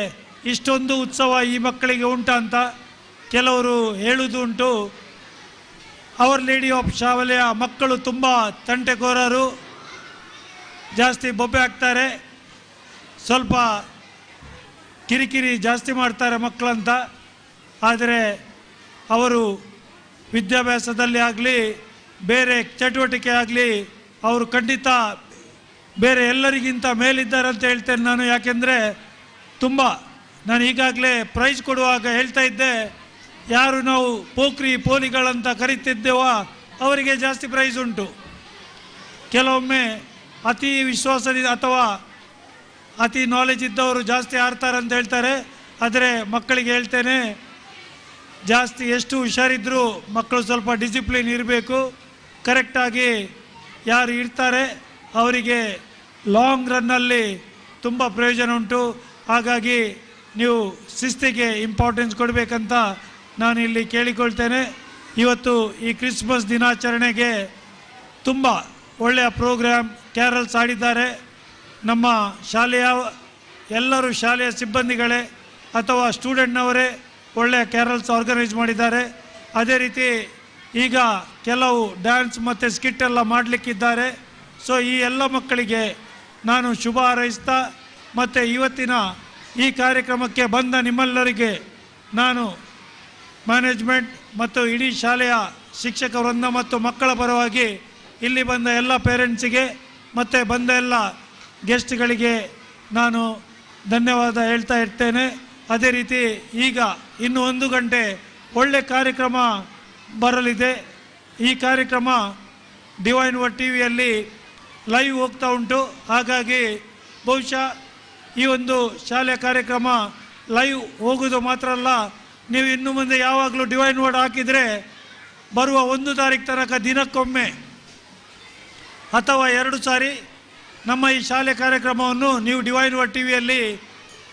ಇಷ್ಟೊಂದು ಉತ್ಸವ ಈ ಮಕ್ಕಳಿಗೆ ಉಂಟಾ ಅಂತ. ಕೆಲವರು ಹೇಳುವುದು ಉಂಟು, ಅವರ್ ಲೇಡಿ ಆಫ್ ಶಾಲೆಯ ಮಕ್ಕಳು ತುಂಬ ತಂಟೆಕೋರರು, ಜಾಸ್ತಿ ಬೊಬ್ಬೆ ಹಾಕ್ತಾರೆ, ಸ್ವಲ್ಪ ಕಿರಿಕಿರಿ ಜಾಸ್ತಿ ಮಾಡ್ತಾರೆ ಮಕ್ಕಳಂತ. ಆದರೆ ಅವರು ವಿದ್ಯಾಭ್ಯಾಸದಲ್ಲಿ ಆಗಲಿ, ಬೇರೆ ಚಟುವಟಿಕೆ ಆಗಲಿ, ಅವರು ಖಂಡಿತ ಬೇರೆ ಎಲ್ಲರಿಗಿಂತ ಮೇಲಿದ್ದಾರೆ ಅಂತ ಹೇಳ್ತೇನೆ ನಾನು. ಯಾಕೆಂದರೆ ತುಂಬ ನಾನು ಈಗಾಗಲೇ ಪ್ರೈಸ್ ಕೊಡುವಾಗ ಹೇಳ್ತಾ ಇದ್ದೆ, ಯಾರು ನಾವು ಪೋಖ್ರಿ ಪೋಲಿಗಳಂತ ಕರೀತಿದ್ದೇವೋ ಅವರಿಗೆ ಜಾಸ್ತಿ ಪ್ರೈಸ್ ಉಂಟು. ಕೆಲವೊಮ್ಮೆ ಅತಿ ವಿಶ್ವಾಸದಿಂದ ಅಥವಾ ಅತಿ ನಾಲೆಜ್ ಇದ್ದವರು ಜಾಸ್ತಿ ಆಡ್ತಾರೆ ಅಂತ ಹೇಳ್ತಾರೆ. ಆದರೆ ಮಕ್ಕಳಿಗೆ ಹೇಳ್ತೇನೆ, ಜಾಸ್ತಿ ಎಷ್ಟು ಹುಷಾರಿದ್ದರೂ ಮಕ್ಕಳು ಸ್ವಲ್ಪ ಡಿಸಿಪ್ಲಿನ್ ಇರಬೇಕು. ಕರೆಕ್ಟಾಗಿ ಯಾರು ಇರ್ತಾರೆ ಅವರಿಗೆ ಲಾಂಗ್ ರನ್ನಲ್ಲಿ ತುಂಬ ಪ್ರಯೋಜನ ಉಂಟು. ಹಾಗಾಗಿ ನೀವು ಶಿಸ್ತಿಗೆ ಇಂಪಾರ್ಟೆನ್ಸ್ ಕೊಡಬೇಕಂತ ನಾನು ಇಲ್ಲಿ ಕೇಳಿಕೊಳ್ತೇನೆ. ಇವತ್ತು ಈ ಕ್ರಿಸ್ಮಸ್ ದಿನಾಚರಣೆಗೆ ತುಂಬ ಒಳ್ಳೆಯ ಪ್ರೋಗ್ರಾಮ್, ಕ್ಯಾರಲ್ಸ್ ಆಡಿದ್ದಾರೆ. ನಮ್ಮ ಶಾಲೆಯ ಎಲ್ಲರೂ, ಶಾಲೆಯ ಸಿಬ್ಬಂದಿಗಳೇ ಅಥವಾ ಸ್ಟೂಡೆಂಟ್ನವರೇ ಒಳ್ಳೆಯ ಕ್ಯಾರಲ್ಸ್ ಆರ್ಗನೈಸ್ ಮಾಡಿದ್ದಾರೆ. ಅದೇ ರೀತಿ ಈಗ ಕೆಲವು ಡ್ಯಾನ್ಸ್ ಮತ್ತು ಸ್ಕಿಟ್ ಎಲ್ಲ ಮಾಡಲಿಕ್ಕಿದ್ದಾರೆ. ಸೊ ಈ ಎಲ್ಲ ಮಕ್ಕಳಿಗೆ ನಾನು ಶುಭ ಹಾರೈಸ್ತಾ, ಮತ್ತು ಇವತ್ತಿನ ಈ ಕಾರ್ಯಕ್ರಮಕ್ಕೆ ಬಂದ ನಿಮ್ಮೆಲ್ಲರಿಗೆ ನಾನು ಮ್ಯಾನೇಜ್ಮೆಂಟ್ ಮತ್ತು ಇಡೀ ಶಾಲೆಯ ಶಿಕ್ಷಕ ವೃಂದ ಮತ್ತು ಮಕ್ಕಳ ಪರವಾಗಿ ಇಲ್ಲಿ ಬಂದ ಎಲ್ಲ ಪೇರೆಂಟ್ಸಿಗೆ ಮತ್ತು ಬಂದ ಎಲ್ಲ ಗೆಸ್ಟ್ಗಳಿಗೆ ನಾನು ಧನ್ಯವಾದ ಹೇಳ್ತಾ ಇರ್ತೇನೆ. ಅದೇ ರೀತಿ ಈಗ ಇನ್ನು 1 ಗಂಟೆ ಒಳ್ಳೆ ಕಾರ್ಯಕ್ರಮ ಬರಲಿದೆ. ಈ ಕಾರ್ಯಕ್ರಮ ಡಿವೈನ್ ವರ್ಡ್ ಟಿ ವಿಯಲ್ಲಿ ಲೈವ್ ಹೋಗ್ತಾ ಉಂಟು. ಹಾಗಾಗಿ ಬಹುಶಃ ಈ ಒಂದು ಶಾಲೆಯ ಕಾರ್ಯಕ್ರಮ ಲೈವ್ ಹೋಗೋದು ಮಾತ್ರ ಅಲ್ಲ, ನೀವು ಇನ್ನು ಮುಂದೆ ಯಾವಾಗಲೂ ಡಿವೈನ್ ವರ್ಡ್ ಹಾಕಿದರೆ ಬರುವ 1 ತಾರೀಕು ತನಕ ದಿನಕ್ಕೊಮ್ಮೆ ಅಥವಾ 2 ಸಾರಿ ನಮ್ಮ ಈ ಶಾಲೆ ಕಾರ್ಯಕ್ರಮವನ್ನು ನೀವು ಡಿವೈನ್ ವರ್ಡ್ ಟಿ ವಿಯಲ್ಲಿ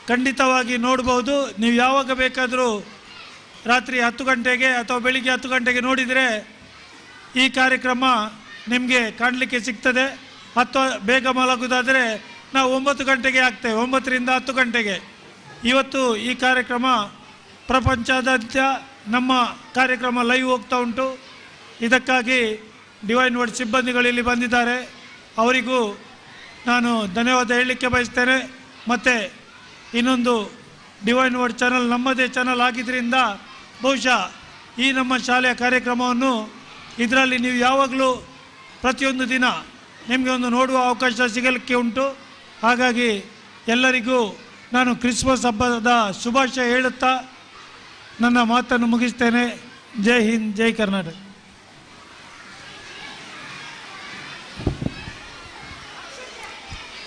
ಖಂಡಿತವಾಗಿ ನೋಡ್ಬೋದು. ನೀವು ಯಾವಾಗ ಬೇಕಾದರೂ ರಾತ್ರಿ 10 ಗಂಟೆಗೆ ಅಥವಾ ಬೆಳಿಗ್ಗೆ 10 ಗಂಟೆಗೆ ನೋಡಿದರೆ ಈ ಕಾರ್ಯಕ್ರಮ ನಿಮಗೆ ಕಾಣಲಿಕ್ಕೆ ಸಿಗ್ತದೆ. ಅಥವಾ ಬೇಗ ಮಲಗುವುದಾದರೆ ನಾವು 9 ಗಂಟೆಗೆ ಆಗ್ತೇವೆ, 9ರಿಂದ 10 ಗಂಟೆಗೆ. ಇವತ್ತು ಈ ಕಾರ್ಯಕ್ರಮ ಪ್ರಪಂಚದಾದ್ಯಂತ ನಮ್ಮ ಕಾರ್ಯಕ್ರಮ ಲೈವ್ ಹೋಗ್ತಾ ಉಂಟು. ಇದಕ್ಕಾಗಿ ಡಿವೈನ್ ವರ್ಡ್ ಸಿಬ್ಬಂದಿಗಳು ಇಲ್ಲಿ ಬಂದಿದ್ದಾರೆ, ಅವರಿಗೂ ನಾನು ಧನ್ಯವಾದ ಹೇಳಲಿಕ್ಕೆ ಬಯಸ್ತೇನೆ. ಮತ್ತು ಇನ್ನೊಂದು ಡಿವೈನ್ ವರ್ಡ್ ಚಾನಲ್ ನಮ್ಮದೇ ಚಾನಲ್ ಆಗಿದ್ದರಿಂದ ಬಹುಶಃ ಈ ನಮ್ಮ ಶಾಲೆಯ ಕಾರ್ಯಕ್ರಮವನ್ನು ಇದರಲ್ಲಿ ನೀವು ಯಾವಾಗಲೂ ಪ್ರತಿಯೊಂದು ದಿನ ನಿಮಗೆ ಒಂದು ನೋಡುವ ಅವಕಾಶ ಸಿಗಲಿಕ್ಕೆ ಉಂಟು. ಹಾಗಾಗಿ ಎಲ್ಲರಿಗೂ ನಾನು ಕ್ರಿಸ್ಮಸ್ ಹಬ್ಬದ ಶುಭಾಶಯ ಹೇಳುತ್ತಾ ನನ್ನ ಮಾತನ್ನು ಮುಗಿಸ್ತೇನೆ. ಜೈ ಹಿಂದ್, ಜೈ Karnataka.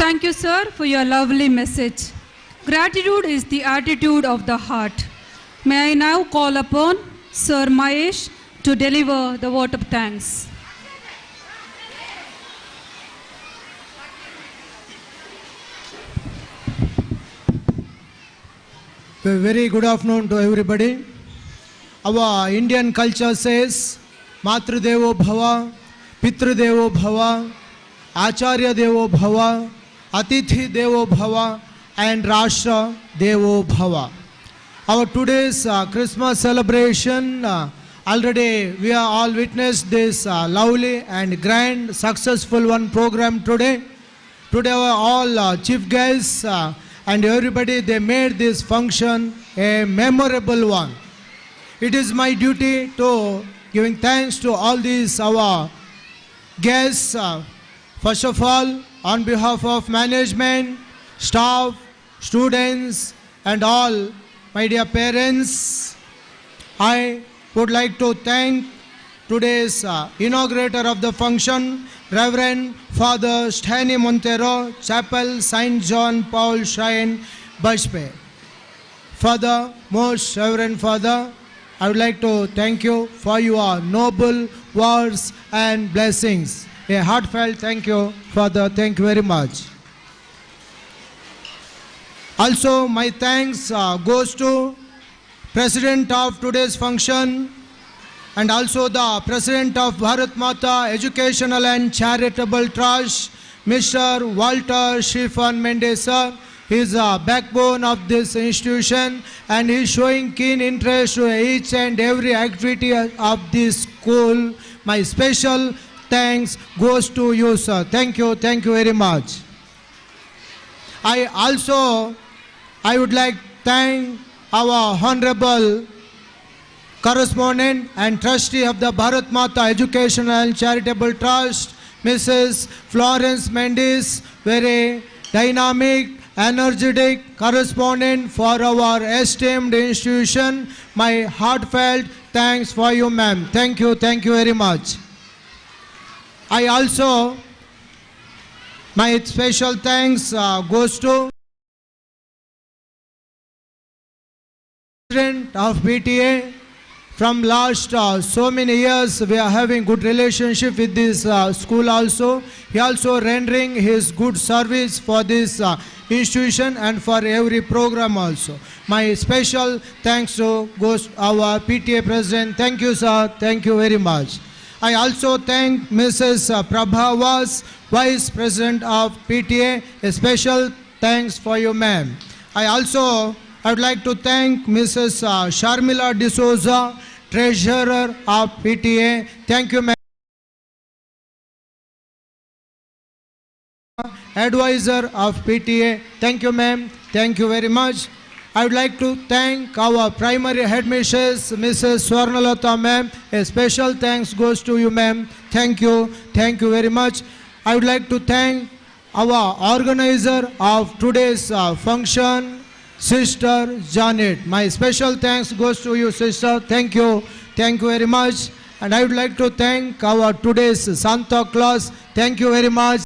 Thank you, sir, for your lovely message. Gratitude is the attitude of the heart. May I now call upon Sir Mahesh to deliver the vote of thanks. A very good afternoon to everybody. Our Indian culture says, Matrudevo Bhava, Pitrudevo Bhava, Acharya Devo Bhava, Atithi Devo Bhava, and Rashtra Devo Bhava. Our today's Christmas celebration, already we are all witnessed this lovely and grand successful one program today. Today our all chief guests and everybody, they made this function a memorable one. It is my duty to giving thanks to all these our guests, first of all, on behalf of management, staff, students, and all my dear parents, I would like to thank today's inaugurator of the function, Reverend Father Stanley Montero, Chapel St. John Paul Shrine, Bajpe. Father, most Reverend Father, I would like to thank you for your noble words and blessings. A heartfelt thank you, Father. Thank you very much. Also, my thanks goes to President of today's function and also the President of Bharat Mata Educational and Charitable Trust, Mr. Walter Shifan Mendes, sir. He is a backbone of this institution and he is showing keen interest to each and every activity of this school. My special thanks goes to you, sir. Thank you very much. I would like to thank our Honorable Correspondent and Trustee of the Bharat Mata Educational and Charitable Trust, Mrs. Florence Mendes, very dynamic, energetic correspondent for our esteemed institution. My heartfelt thanks for you, ma'am. Thank you very much. I also, my special thanks goes to President of PTA. From last so many years, we are having good relationship with this school also. He also rendering his good service for this institution and for every program also. My special thanks to goes our PTA president. Thank you, sir. Thank you very much. I also thank Mrs. Prabha Vas, Vice President of PTA. A special thanks for you, ma'am. I would like to thank Mrs. Sharmila D'Souza, Treasurer of PTA. Thank you, ma'am. Advisor of PTA. Thank you, ma'am. Thank you very much. I would like to thank our primary headmistress, Mrs. Swarnalata, ma'am. A special thanks goes to you, ma'am. Thank you. Thank you very much. I would like to thank our organizer of today's function, Sister Janet. My special thanks goes to you, sister. Thank you. Thank you very much. And I would like to thank our today's Santa Claus. Thank you very much.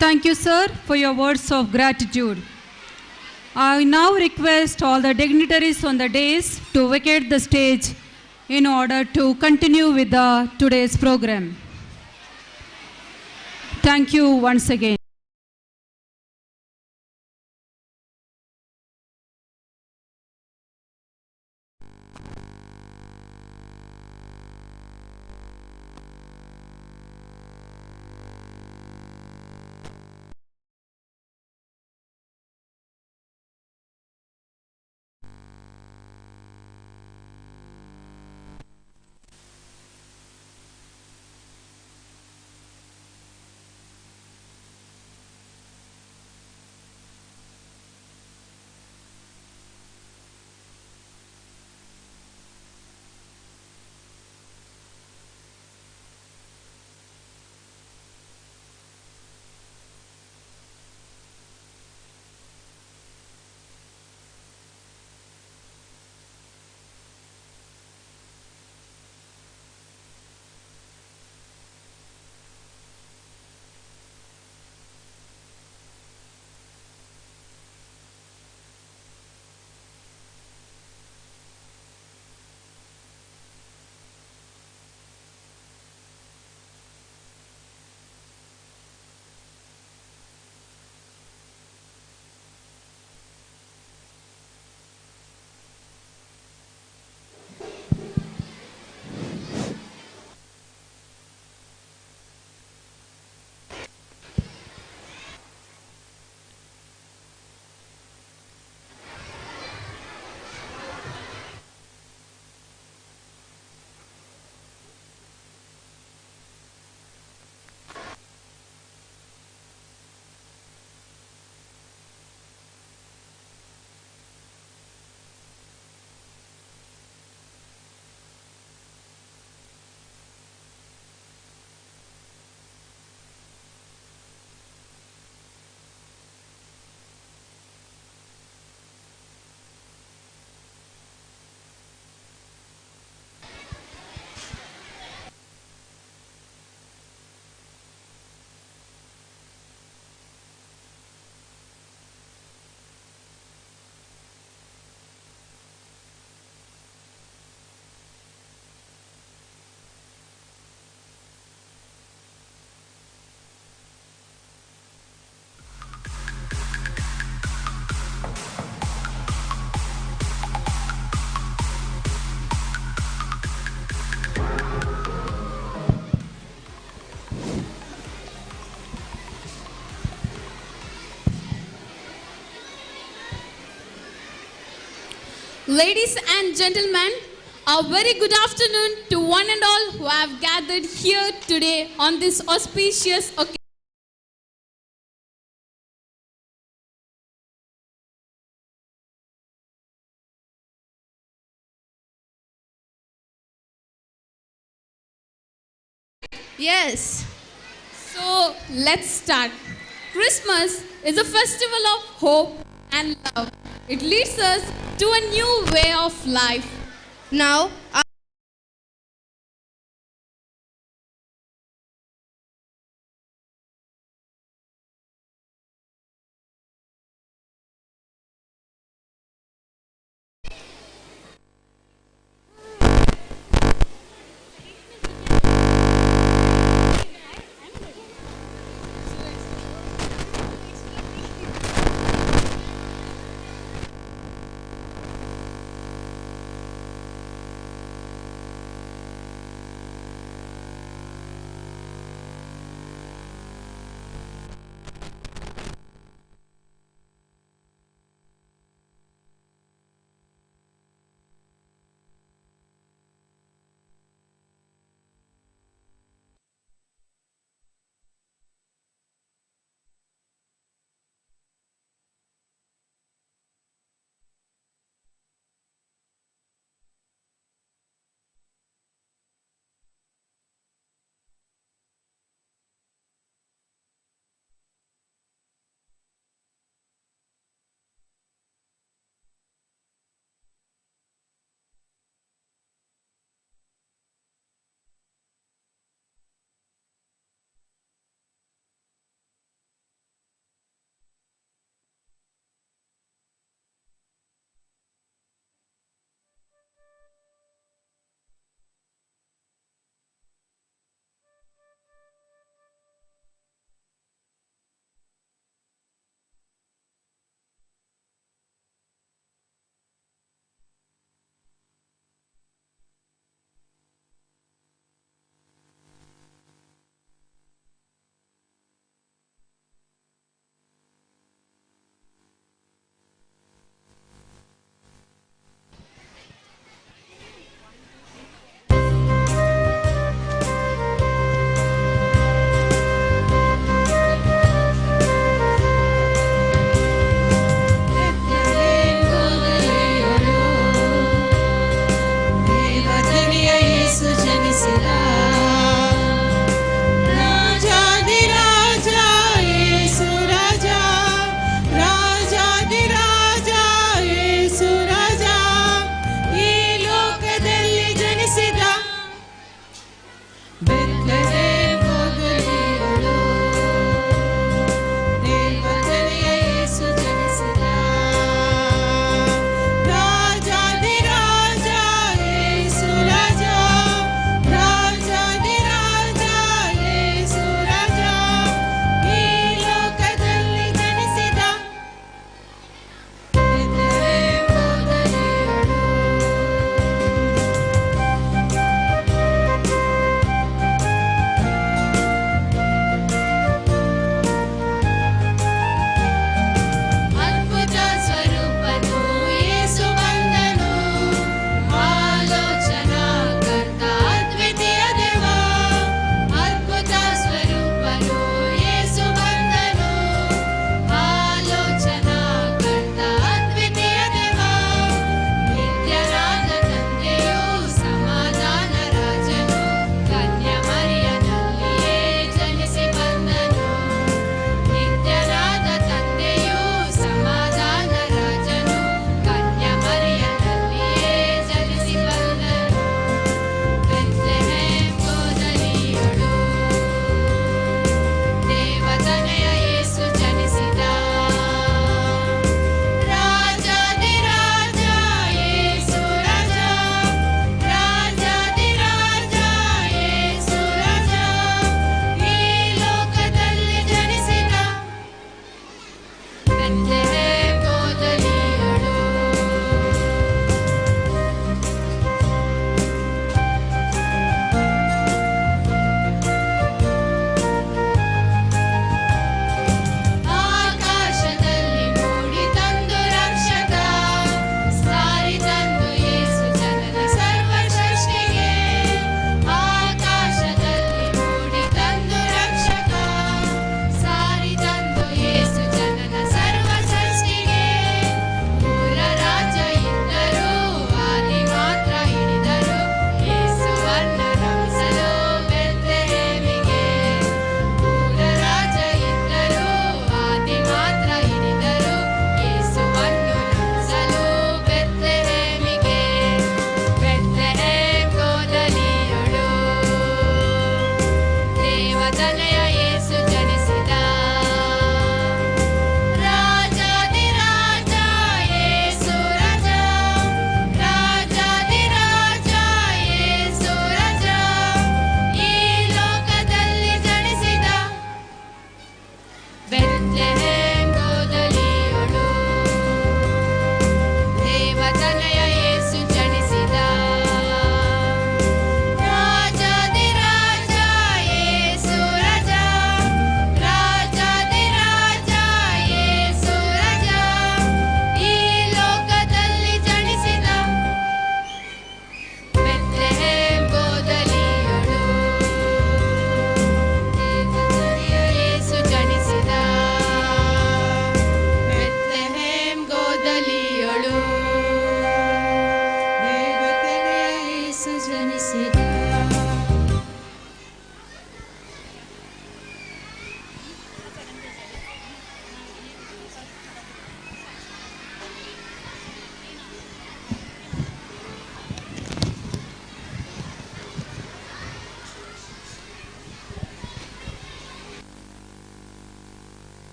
Thank you, sir, for your words of gratitude. I now request all the dignitaries on the dais to vacate the stage in order to continue with the today's program. Thank you once again. Ladies and gentlemen, a very good afternoon to one and all who have gathered here today on this auspicious occasion. Yes. So let's start. Christmas is a festival of hope and love. It leads us to a new way of life. Now,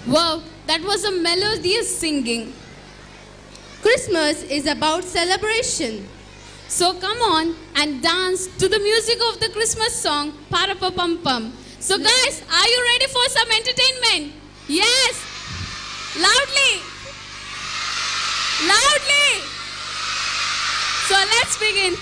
Wow, that was a melodious singing. Christmas is about celebration. So come on and dance to the music of the Christmas song Parapapam Pum. So guys, are you ready for some entertainment? Yes! Loudly! Loudly! So let's begin.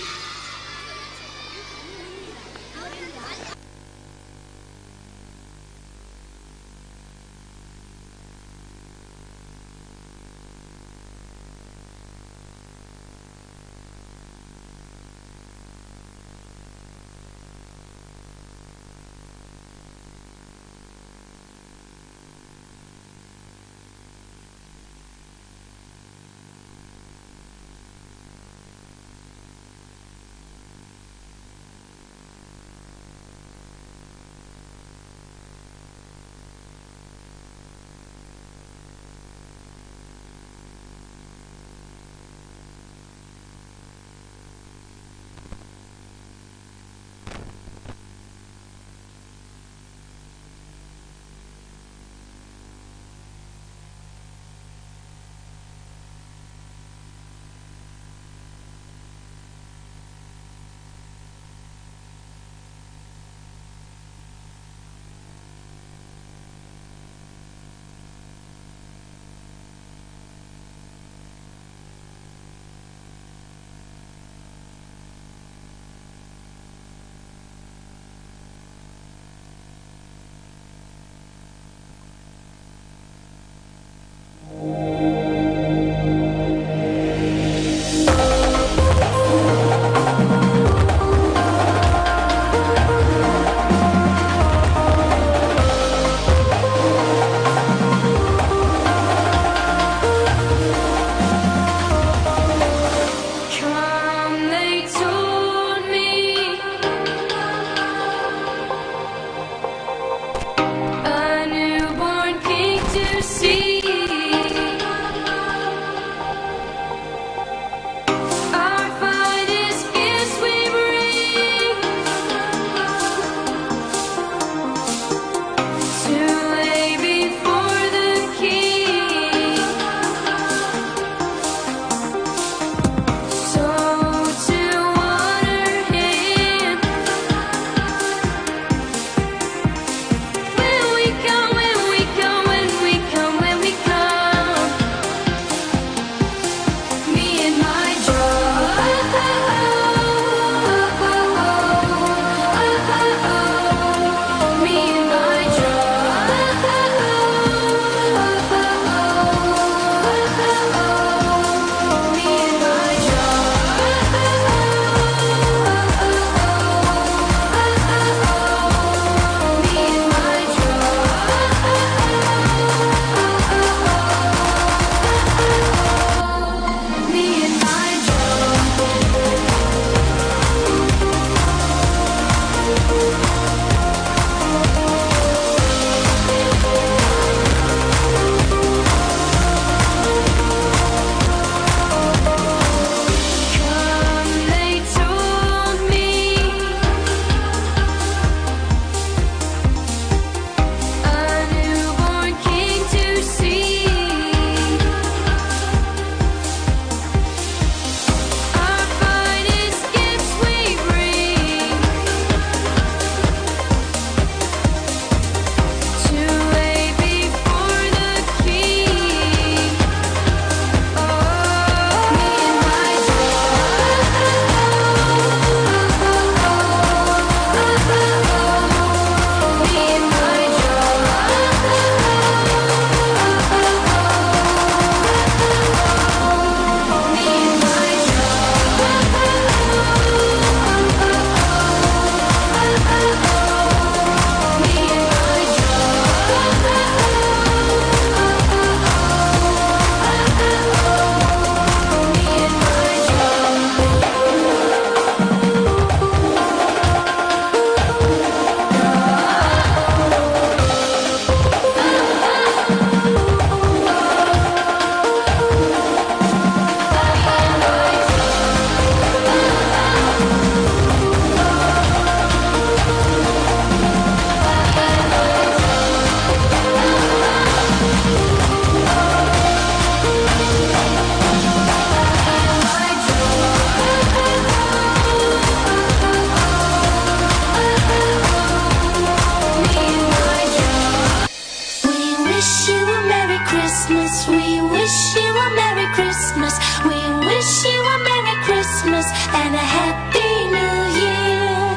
Christmas and a Happy New Year.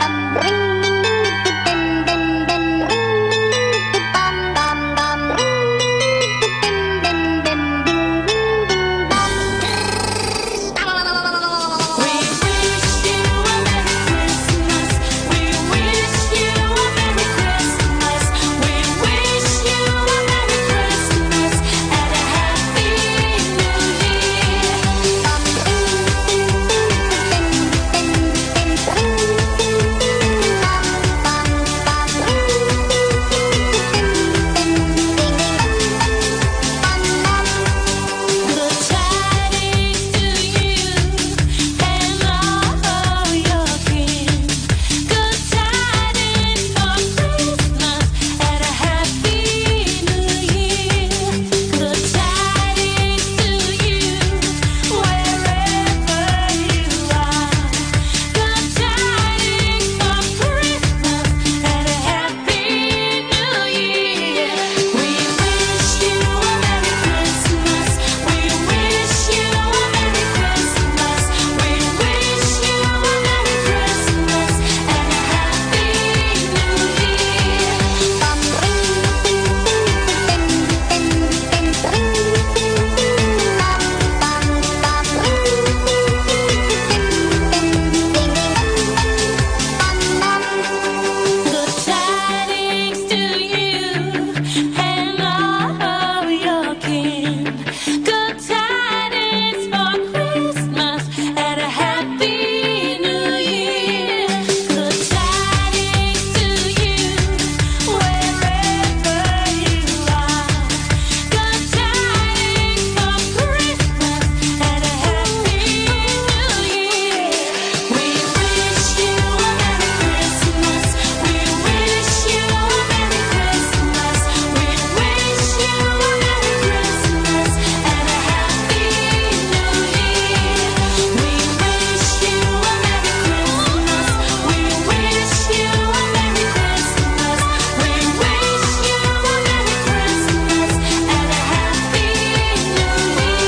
We wish you a Merry Christmas. We wish you a Merry Christmas. We wish you a Merry Christmas and a Happy New Year. Good tidings to you and all your kin. Good tidings for Christmas and a Happy New Year. Good tidings to you wherever you are. Good tidings for Christmas and a Happy New Year. We wish you a Merry Christmas. We wish you a Merry Christmas. We wish you a Merry Christmas and a Happy New Year. Good tidings to you and all your kin. Good tidings for Christmas and a Happy New Year. Good tidings to you wherever you are. Good tidings for Christmas and a Happy New Year. We wish you a Merry Christmas. We wish you a Merry Christmas. We wish you a Merry Christmas and a Happy New Year. We wish you a Merry Christmas. We wish you a Merry Christmas. We wish you a Merry Christmas and a Happy New Year.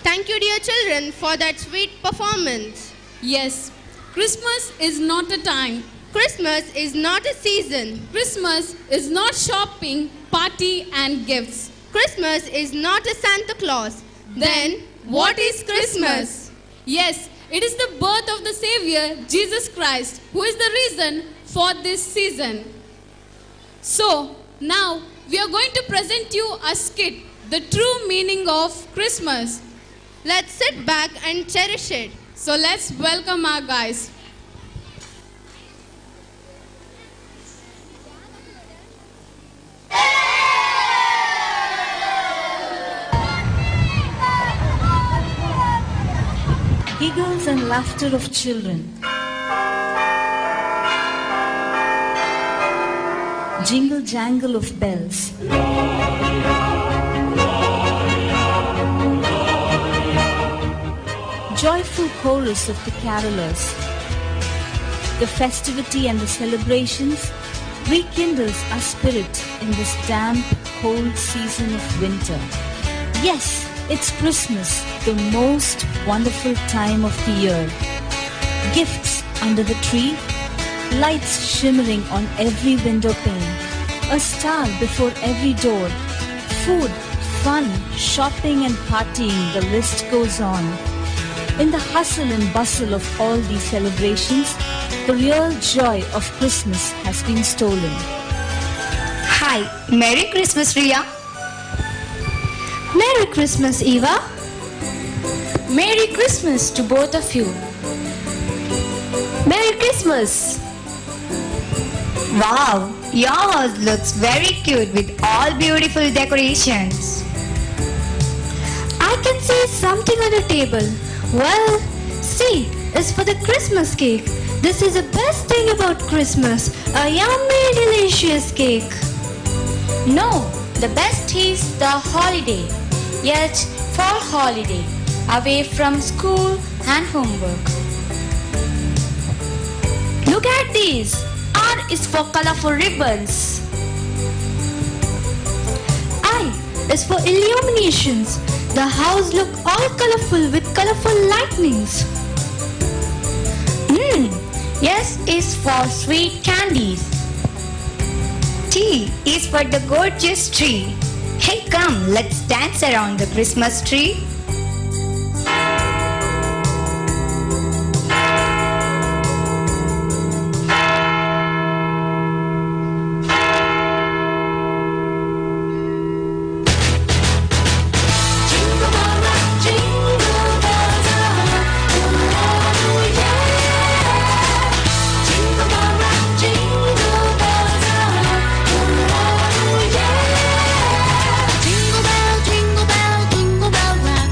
Thank you, dear children, for that sweet performance. Yes, Christmas is not a time. Christmas is not a season. Christmas is not shopping, party, and gifts. Christmas is not a Santa Claus. Then, what is Christmas? Yes, it is the birth of the Savior, Jesus Christ, who is the reason for this season. So, now we are going to present you a skit, The True Meaning of Christmas. Let's sit back and cherish it. So, let's welcome our guys. Giggles and laughter of children. Jingle jangle of bells. Joyful chorus of the carolers. The festivity and the celebrations rekindles our spirit in this damp, cold season of winter. Yes, it's Christmas, the most wonderful time of the year. Gifts under the tree, lights shimmering on every window pane, a star before every door, food, fun, shopping and partying, the list goes on. In the hustle and bustle of all these celebrations, the real joy of Christmas has been stolen. Hi, Merry Christmas, Ria. Merry Christmas, Eva. Merry Christmas to both of you. Merry Christmas. Wow, your house looks very cute with all beautiful decorations. I can see something on the table. Well, see, it's for the Christmas cake. This is the best thing about Christmas, a yummy, delicious cake. No, the best is the holiday. Yet, for holiday, away from school and homework. Look at these. R is for colorful ribbons. I is for illuminations. The house look all colorful with colorful lightnings. S is for sweet candies. T is for the gorgeous tree. Hey, come, let's dance around the Christmas tree. Jingle bell rock, jingle bells rock, oh yeah. Jingle bell rock, jingle bells rock, oh yeah. Jingle bell, jingle bell rock,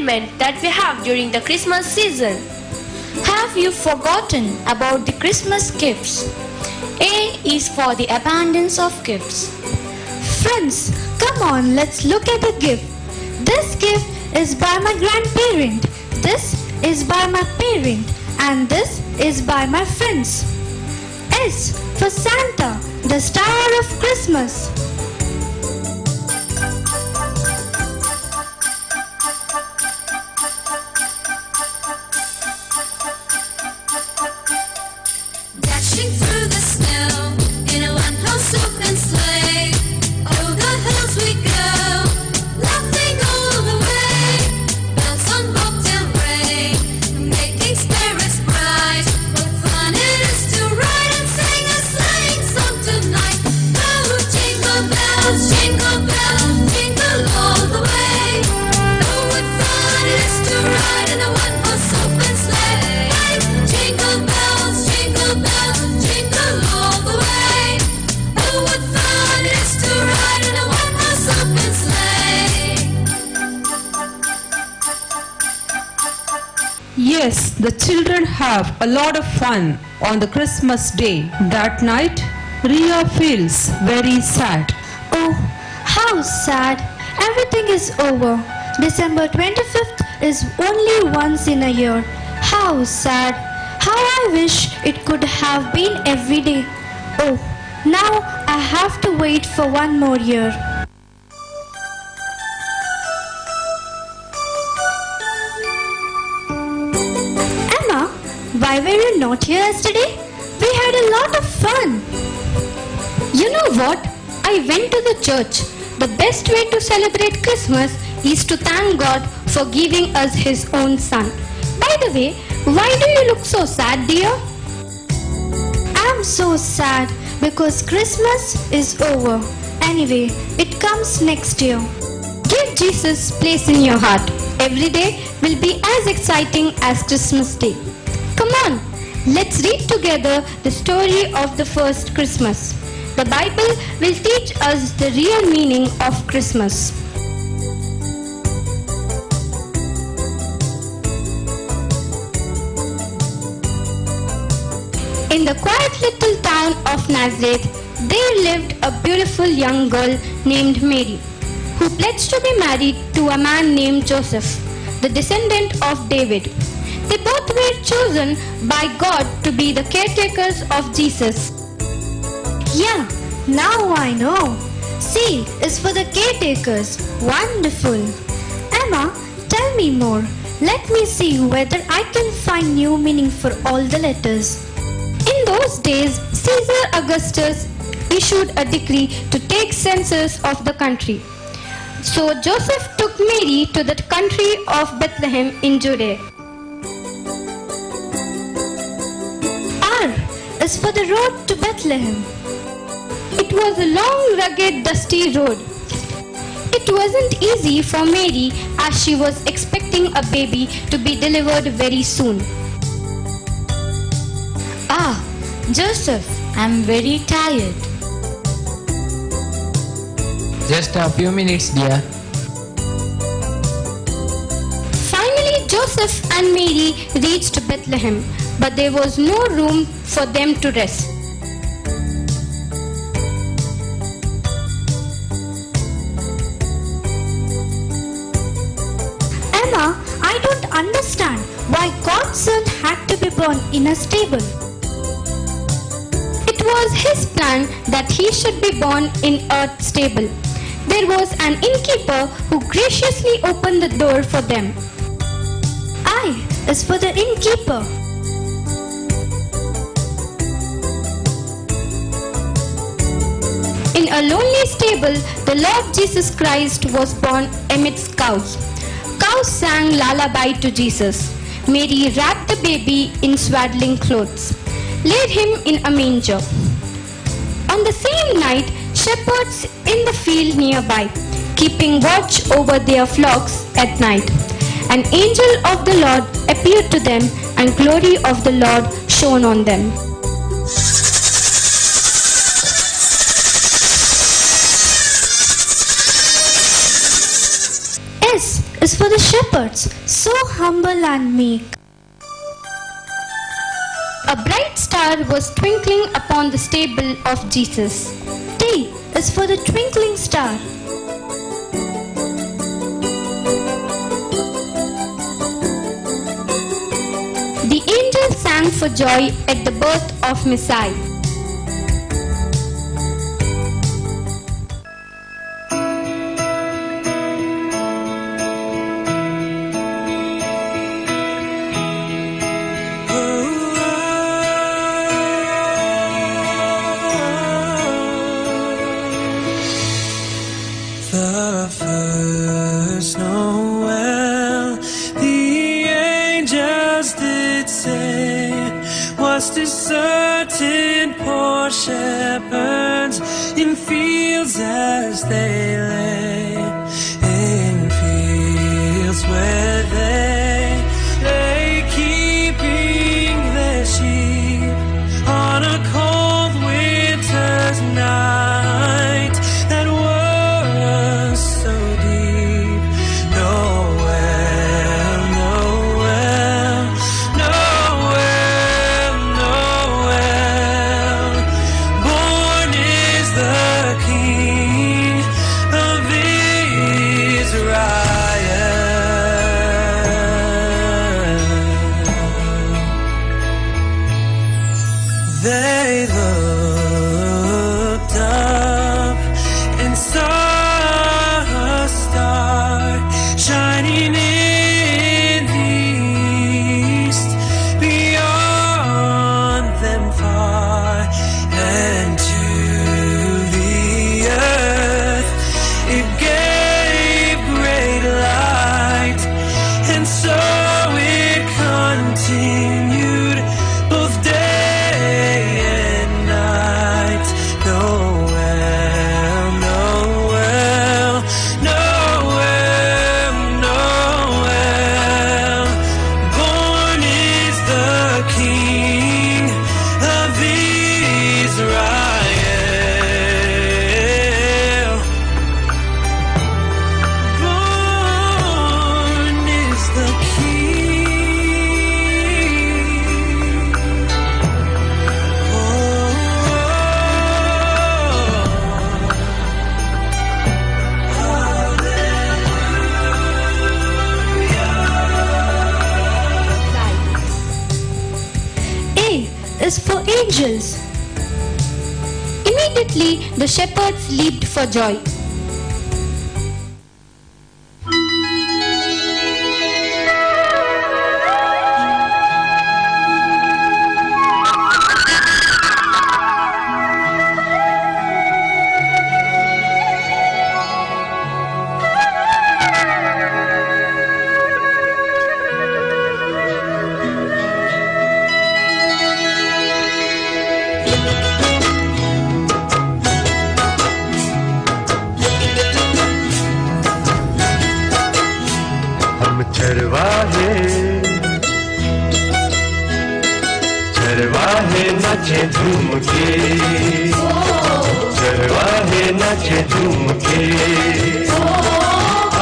merriment that we have during the Christmas season. Have you forgotten about the Christmas gifts? A is for the abundance of gifts. Friends, come on, let's look at the gift. This gift is by my grandparent. This is by my parent. And this is by my friends. S for Santa, the star of Christmas. Dashing through the snow in a one-horse open sleigh. Oh, the hills we go, laughing all the way. Bells on bobtail ring, making spirits bright. What fun it is to ride and sing a sleighing song tonight! Oh, jingle bells, jingle bells, jingle all the way. Oh, what fun it is to ride in a one-horse open sleigh! Jingle bells, jingle bells, jingle all the way. Oh, what fun it is to ride in a one-horse open sleigh! Yes, the children have a lot of fun on the Christmas day. That night, Ria feels very sad. Oh, how sad. Everything is over. December 25th is only once in a year. How sad. How I wish it could have been every day. Oh, now I have to wait for one more year. Emma, why were you not here yesterday? We had a lot of fun. You know what? I went to the church. The best way to celebrate Christmas is to thank God for giving us His own Son. By the way, why do you look so sad, dear? I'm so sad because Christmas is over. Anyway, it comes next year. Give Jesus place in your heart. Every day will be as exciting as Christmas Day. Come on, let's read together the story of the first Christmas. The Bible will teach us the real meaning of Christmas. In the quiet little town of Nazareth, there lived a beautiful young girl named Mary, who pledged to be married to a man named Joseph, the descendant of David. They both were chosen by God to be the caretakers of Jesus. Yeah, now I know. C is for the caretakers. Wonderful. Emma, tell me more. Let me see whether I can find new meaning for all the letters. In those days, Caesar Augustus issued a decree to take census of the country. So Joseph took Mary to the country of Bethlehem in Judea. R is for the road to Bethlehem. It was a long, rugged, dusty road. It wasn't easy for Mary as she was expecting a baby to be delivered very soon. Ah, Joseph, I'm very tired. Just a few minutes, dear. Finally, Joseph and Mary reached Bethlehem, but there was no room for them to rest. Emma, I don't understand why God's son had to be born in a stable. It was his plan that he should be born in a stable. There was an innkeeper who graciously opened the door for them. I is for the innkeeper. In a lonely stable, the Lord Jesus Christ was born amidst cows. Cows sang lullaby to Jesus. Mary wrapped the baby in swaddling clothes, laid him in a manger. On the same night, shepherds in the field nearby, keeping watch over their flocks at night. An angel of the Lord appeared to them, and glory of the Lord shone on them. S is for the shepherds, so humble and meek. A bright star was twinkling upon the stable of Jesus. T is for the twinkling star. The angels sang for joy at the birth of Messiah. The first Noel, the angels did say, was to certain poor shepherds in fields as they lay, in fields where they lay keeping their sheep on a cold winter's night that was so deep. Noel, Noel, Noel, Noel, born is the King of Israel. They looked up and saw a star shining in the east, beyond them far, and to the earth it gave great light, and so it continued both day and night. Noel, Noel, Noel, Noel, born is the King of Israel. Born is the King. A is for angels. Immediately the shepherds leaped for joy. हम चरवाहे चरवाहे नाचे zoom K, चरवाहे नाचे zoom K.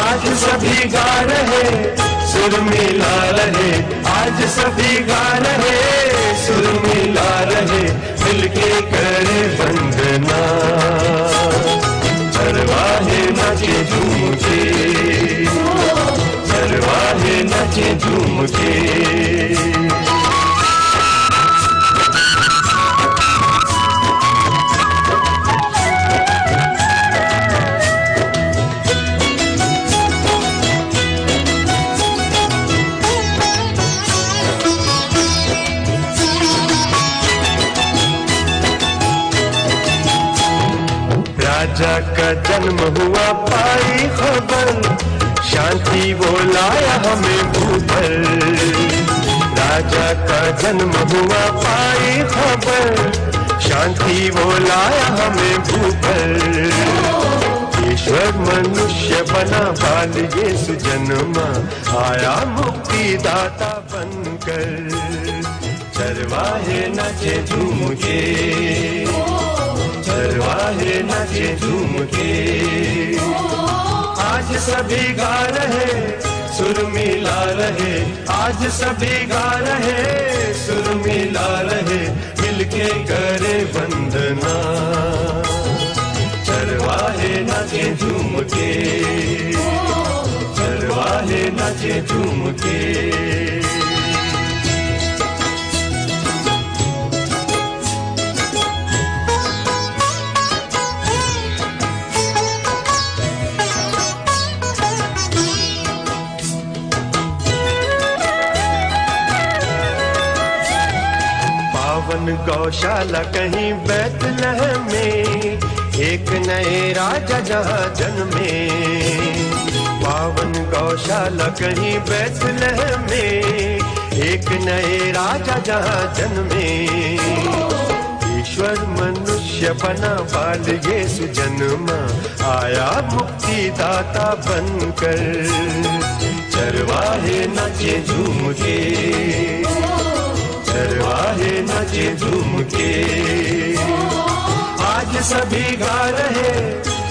आज सभी गा रहे सुर मिला रहे, आज सभी गा रहे सुर मिला रहे, मिलके करे वंदना। चरवाहे नाचे झूम के, चरवाहे नाचे झूम के। राजा का जन्म हुआ पाई खबर, शांति वो लाया हमें भूपर। राजा का जन्म हुआ पाई खबर, शांति वो लाया हमें भूपर। ईश्वर मनुष्य बना बाल यीशु जन्मा, आया मुक्तिदाता बनकर। चरवाहे नाचे झूम के, चरवाहे नाचे झूम के। आज सभी गा रहे सुर मिला रहे, आज सभी गा रहे सुर मिला रहे, मिलके करे वंदना। चरवाहे नाचे झूम के, चरवाहे नाचे झूम के। गौशाला कहीं बैतलहम में, एक नए राजा जहाँ जन्मे। पावन गौशाला कहीं बैतलहम में, एक नए राजा जहाँ जन्मे। ईश्वर मनुष्य बना बाल यीशु जन्मा, आया मुक्ति दाता बनकर। चरवाहे नाचे झूम के, चरवाहे नाचे झूम के। आज सभी गा रहे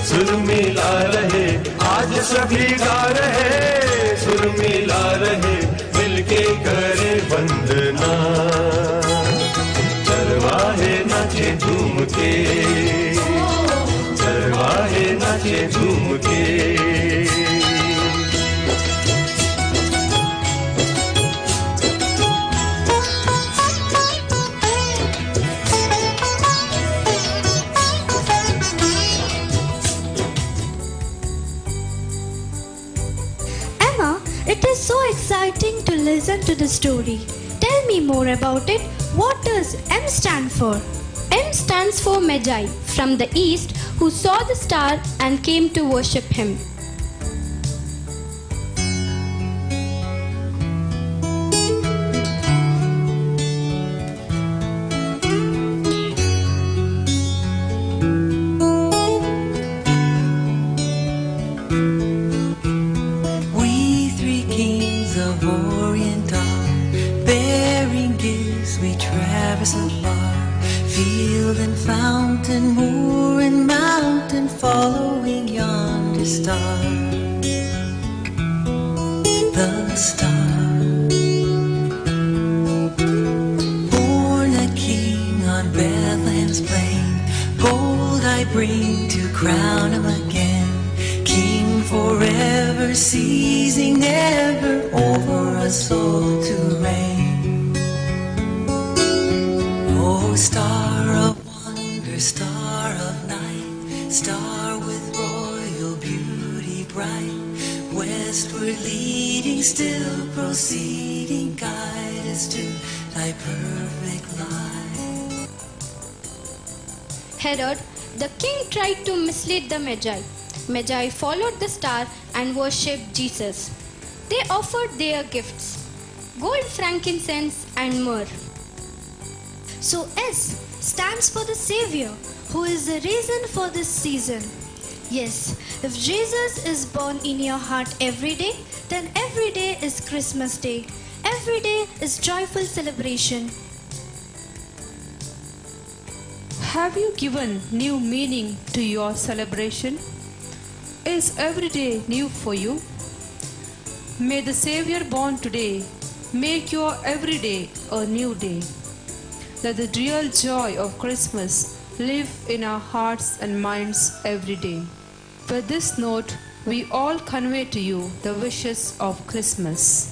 सुर मिला रहे, आज सभी गा रहे सुर मिला रहे, मिलके करे वंदना। चरवाहे नाचे झूम के, चरवाहे नाचे zoom K. It is so exciting to listen to the story. Tell me more about it. What does M stand for? M stands for Magi from the east who saw the star and came to worship him. Field and fountain, moor and mountain, following yonder star, the star. Born a king on Bethlehem's plain, gold I bring to crown him again. King forever, ceasing never, over us all to reign. Oh, star of wonder, star of night, star with royal beauty bright, westward leading, still proceeding, guide us to thy perfect light. Herod, the king, tried to mislead the Magi. Magi followed the star and worshipped Jesus. They offered their gifts, gold, frankincense and myrrh. So S stands for the Savior, who is the reason for this season. Yes, if Jesus is born in your heart every day, then every day is Christmas Day. Every day is joyful celebration. Have you given new meaning to your celebration? Is every day new for you? May the Savior born today make your every day a new day. Let the real joy of Christmas live in our hearts and minds every day. With this note, we all convey to you the wishes of Christmas.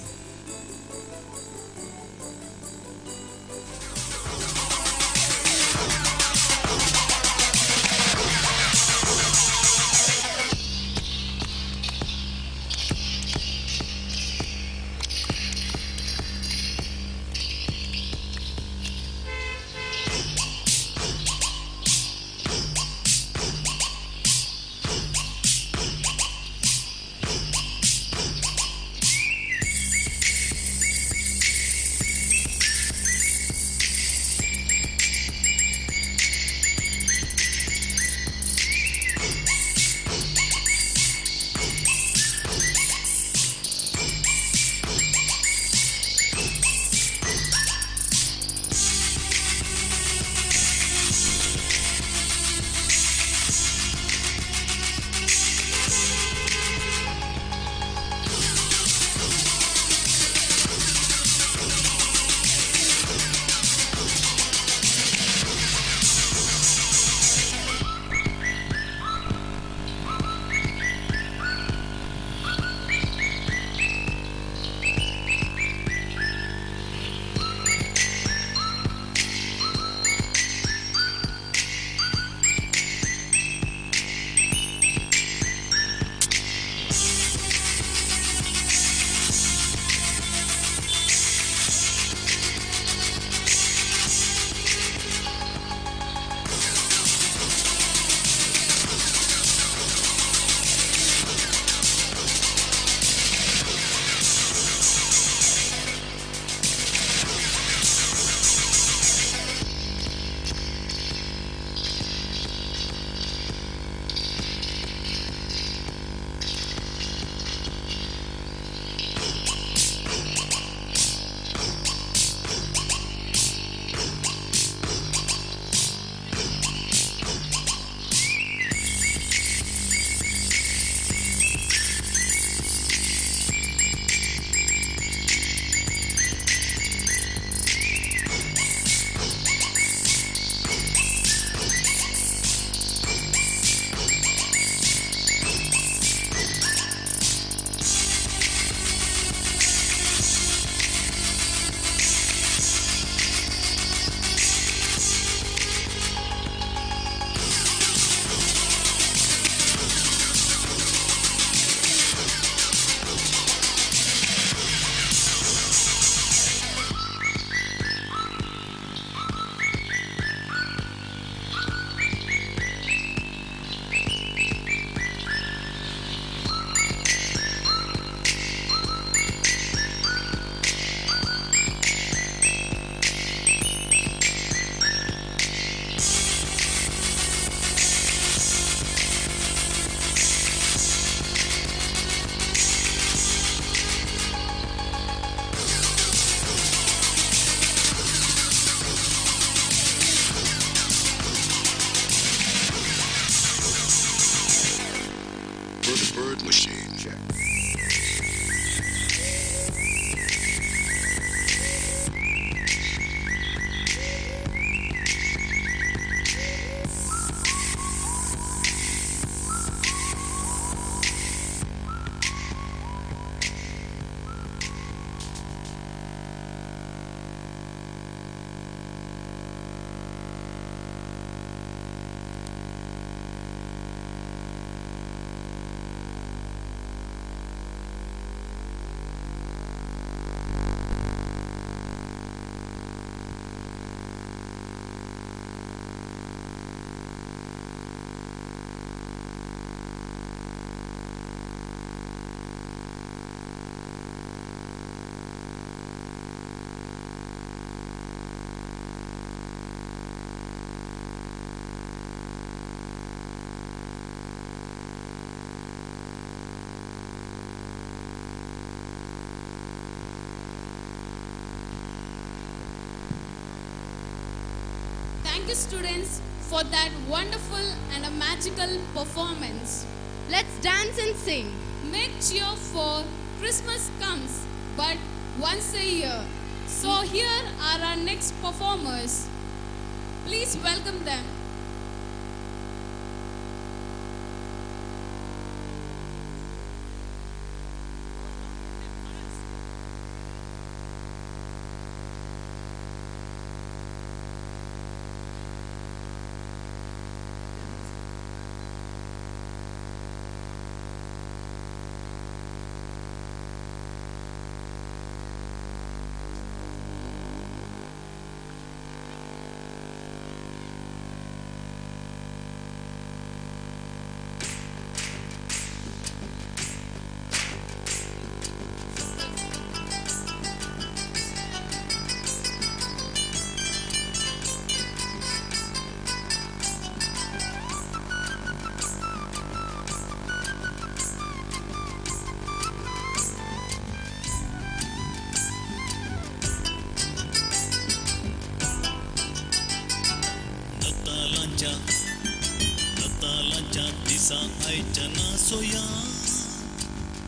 Thank you, students, for that wonderful and a magical performance. Let's dance and sing. Make cheer for Christmas comes, but once a year. So here are our next performers. Please welcome them. नातालांच्या दिसा आयच्या नासोया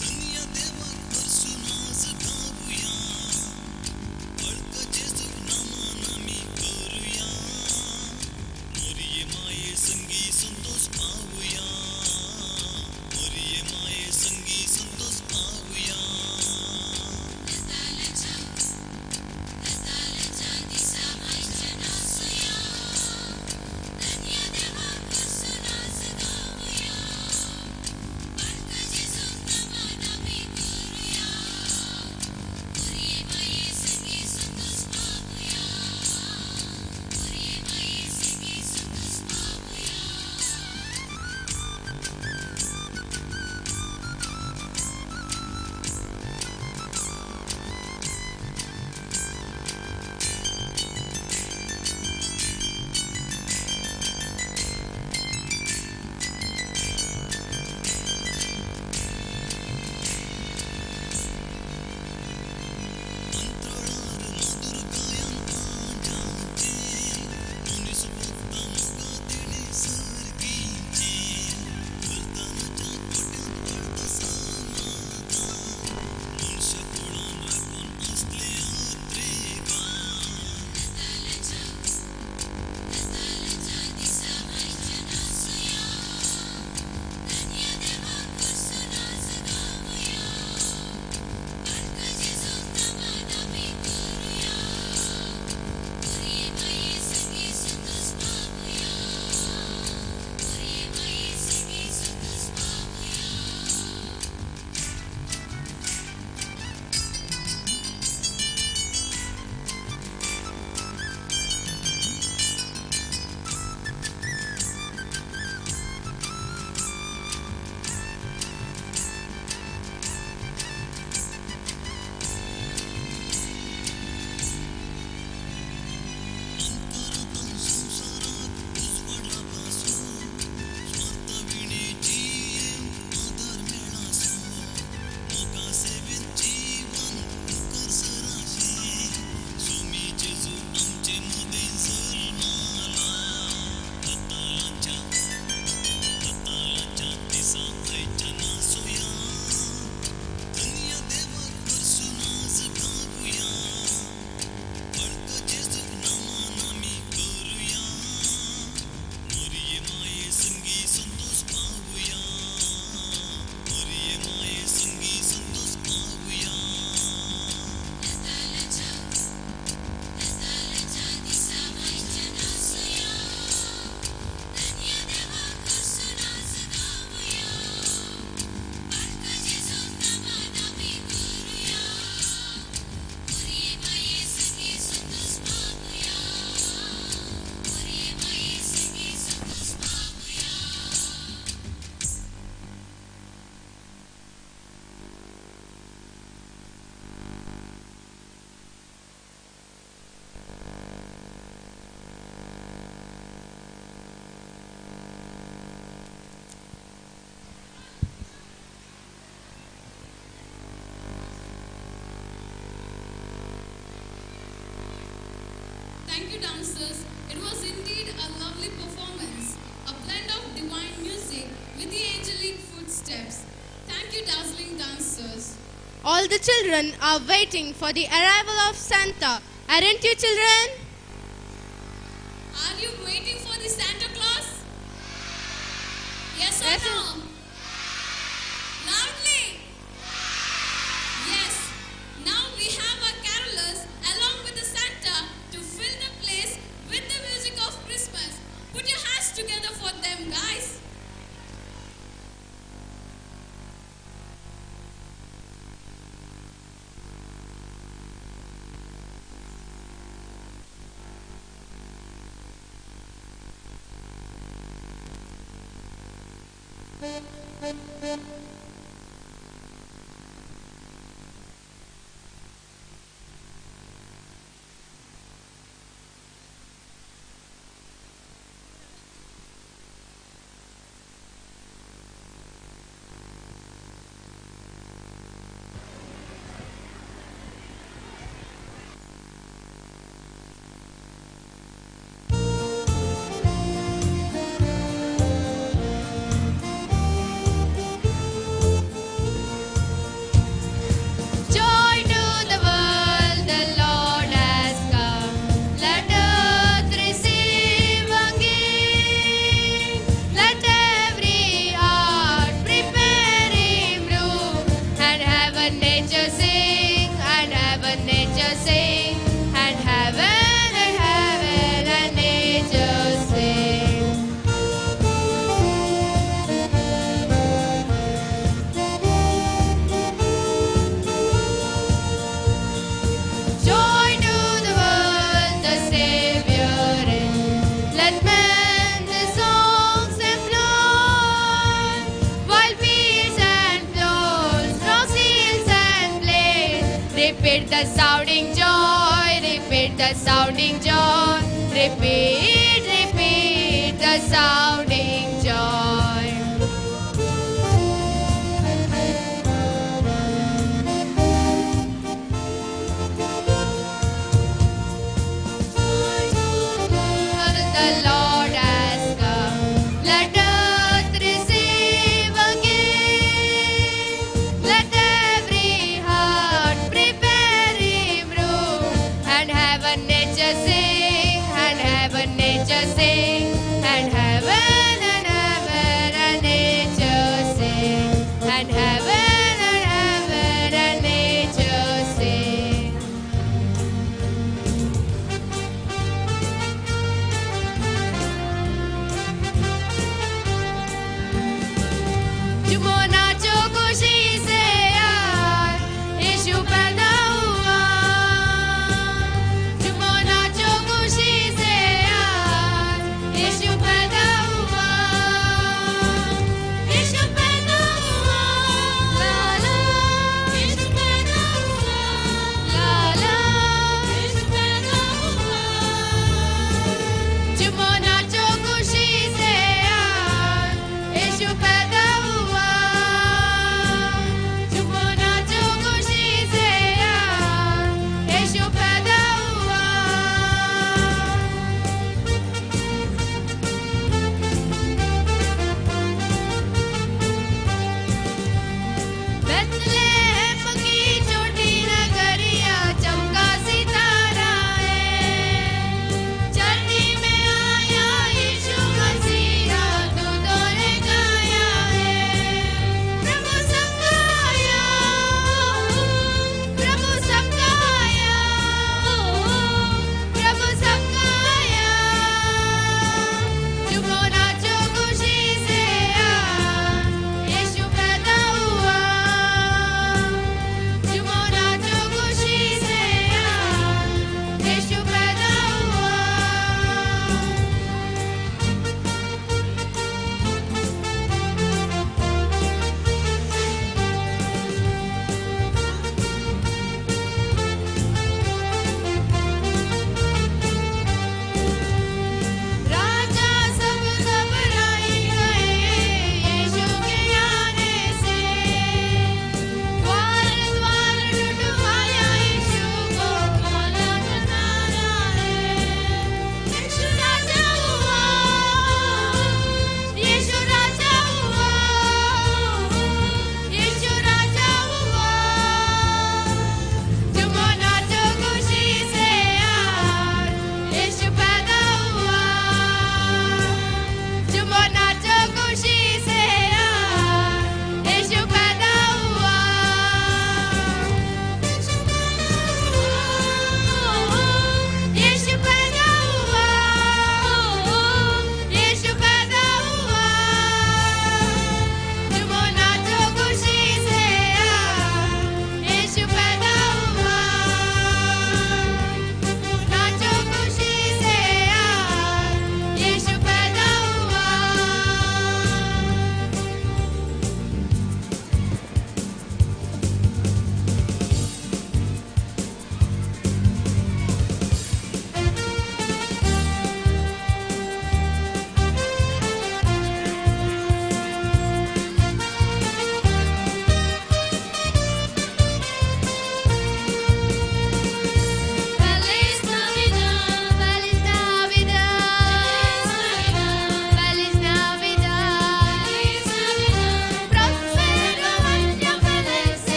धन्य देवाक परसून आज गावया बळक जेजूक Naaman आमी करुया मोरये माये संगी संतोष पावया मोरये माये संगी Santosh पावया. Thank you, dancers. It was indeed a lovely performance, a blend of divine music with the angelic footsteps. Thank you, dazzling dancers. All the children are waiting for the arrival of Santa. Aren't you, children? Are you waiting for the Santa Claus? Yes or no? Loudly. Yes. Now we have our carolers along with the Santa to fill the place with the music of Christmas. Put your hands together for them, guys. Joy to the world, the Lord has come. Let earth receive a King. Let every heart prepare him room. And heaven nature sing, and heaven nature sing, and heaven and nature sing. Joy to the world, the Savior is. Let men the songs employ, while fields and floors, rocks, hills and plains, repeat the sounding joy, repeat the sounding joy, repeat, repeat the sounding joy. The Lord has come. Let earth receive a King. Let every heart prepare him room. And heaven nature sing, and heaven nature sing, and heaven.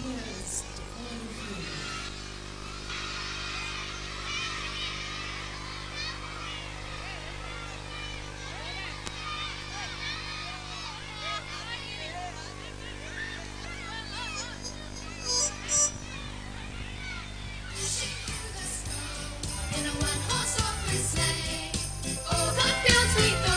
Christmas to all of you. In a one-horse open sleigh, o'er the fields we go.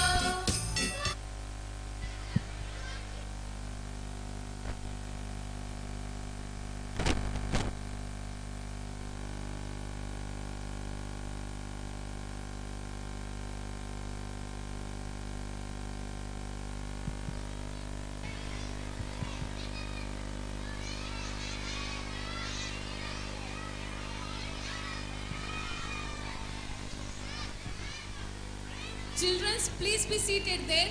Children, please be seated there.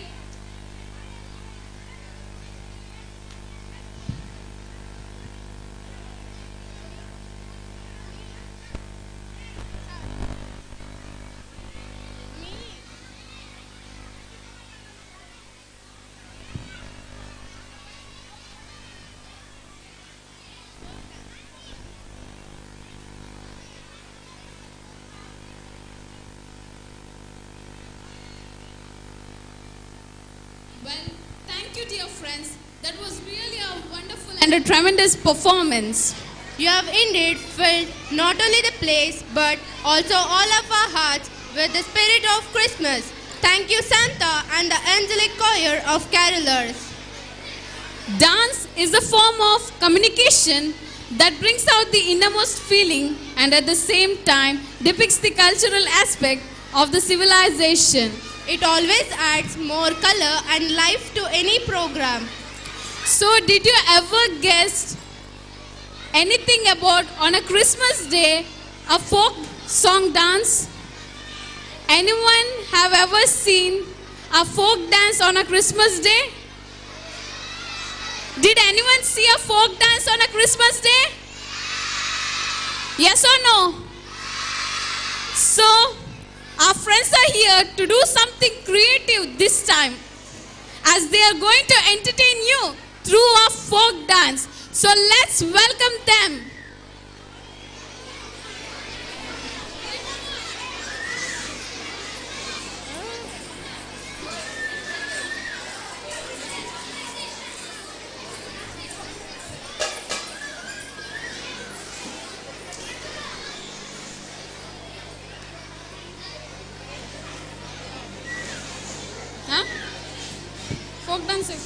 Well, thank you, dear friends. That was really a wonderful and a tremendous performance. You have indeed filled not only the place but also all of our hearts with the spirit of Christmas. Thank you, Santa and the angelic choir of carolers. Dance is a form of communication that brings out the innermost feeling and at the same time depicts the cultural aspect of the civilization. It always adds more color and life to any program. So, did you ever guess anything about on a Christmas day a folk song dance? Anyone have ever seen a folk dance on a Christmas day? Did anyone see a folk dance on a Christmas day? Yes or no? So, our friends are here to do something creative this time, as they are going to entertain you through a folk dance. So let's welcome them. Huh? Folk dancing.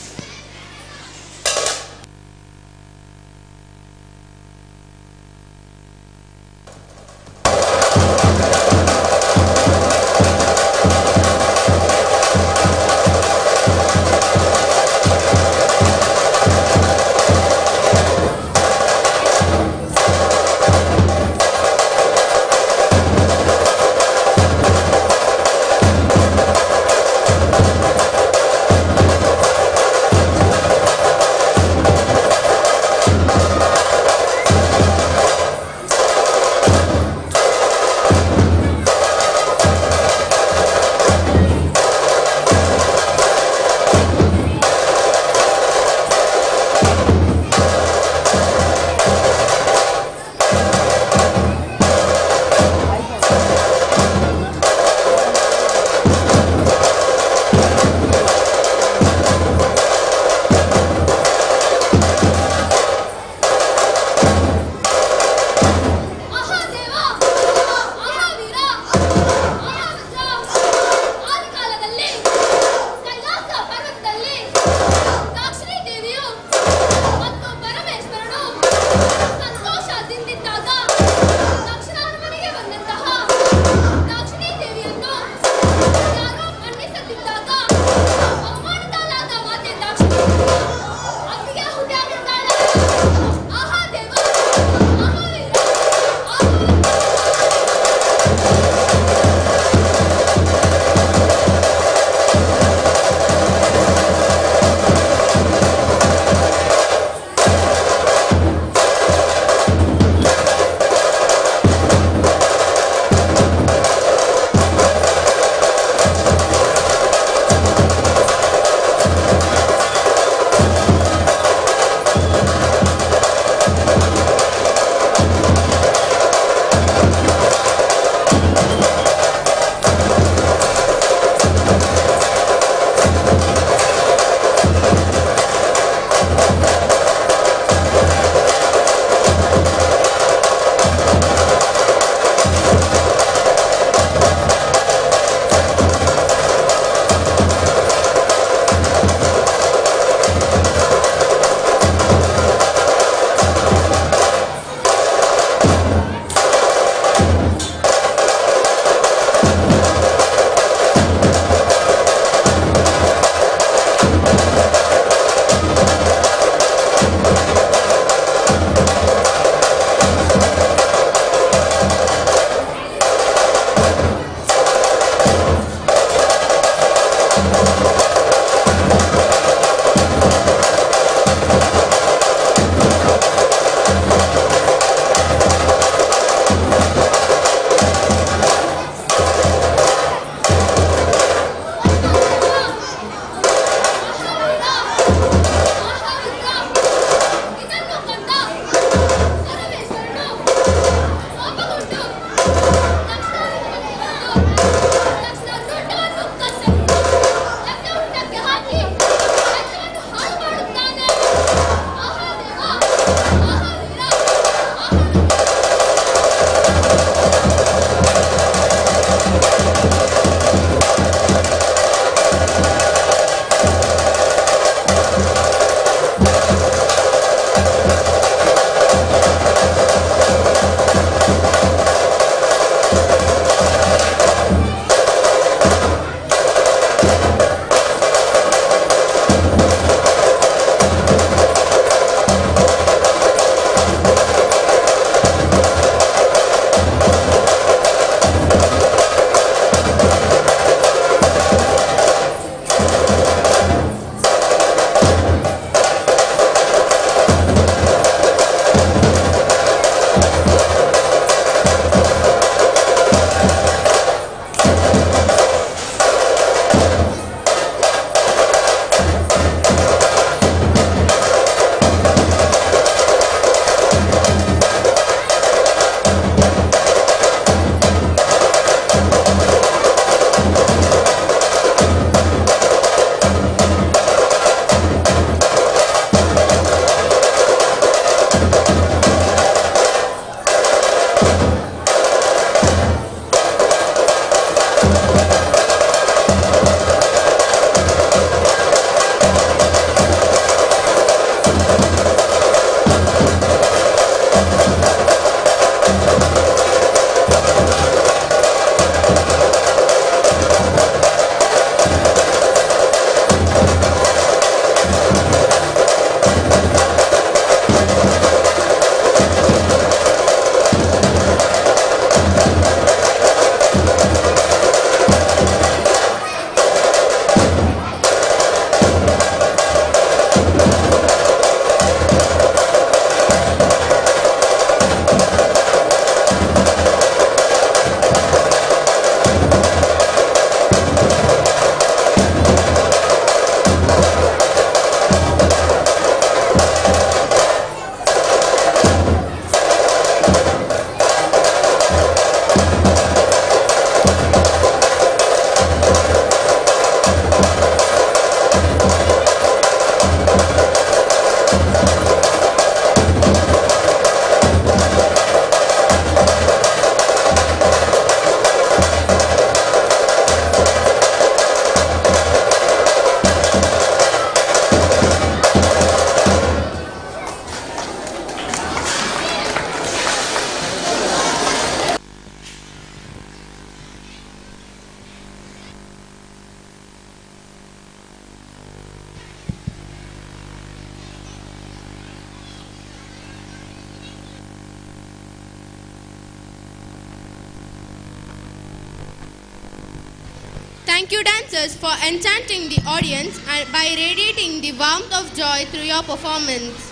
Thank you, dancers, for enchanting the audience and by radiating the warmth of joy through your performance.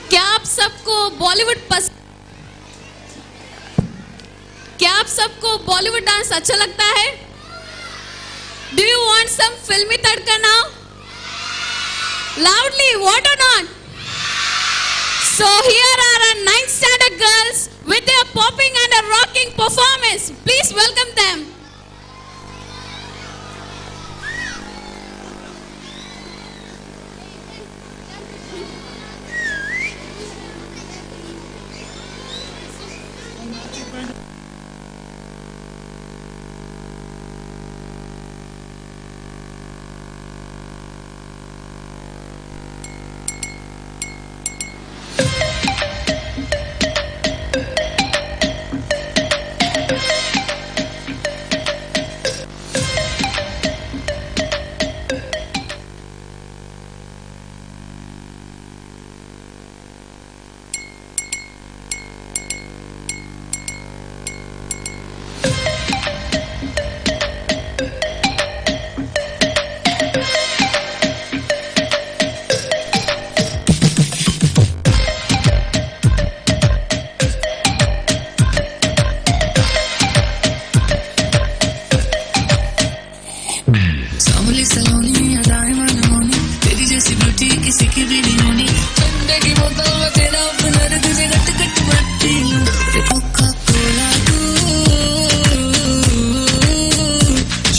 क्या आप सबको बॉलीवुड पस क्या आप सबको Bollywood dance अच्छा लगता है? Do you want some filmy tadka now? Loudly, what or not? So here are our 9th standard girls with their popping and a rocking performance. Please welcome them. सांवली सलोनी अदाएं मनमोनी तेरी जैसी ब्यूटी किसी की भी नहीं होनी ठंडे की बोतल में तेरा अपना रे तुझे घट घट मैं पी लूं रे कोका कोला तू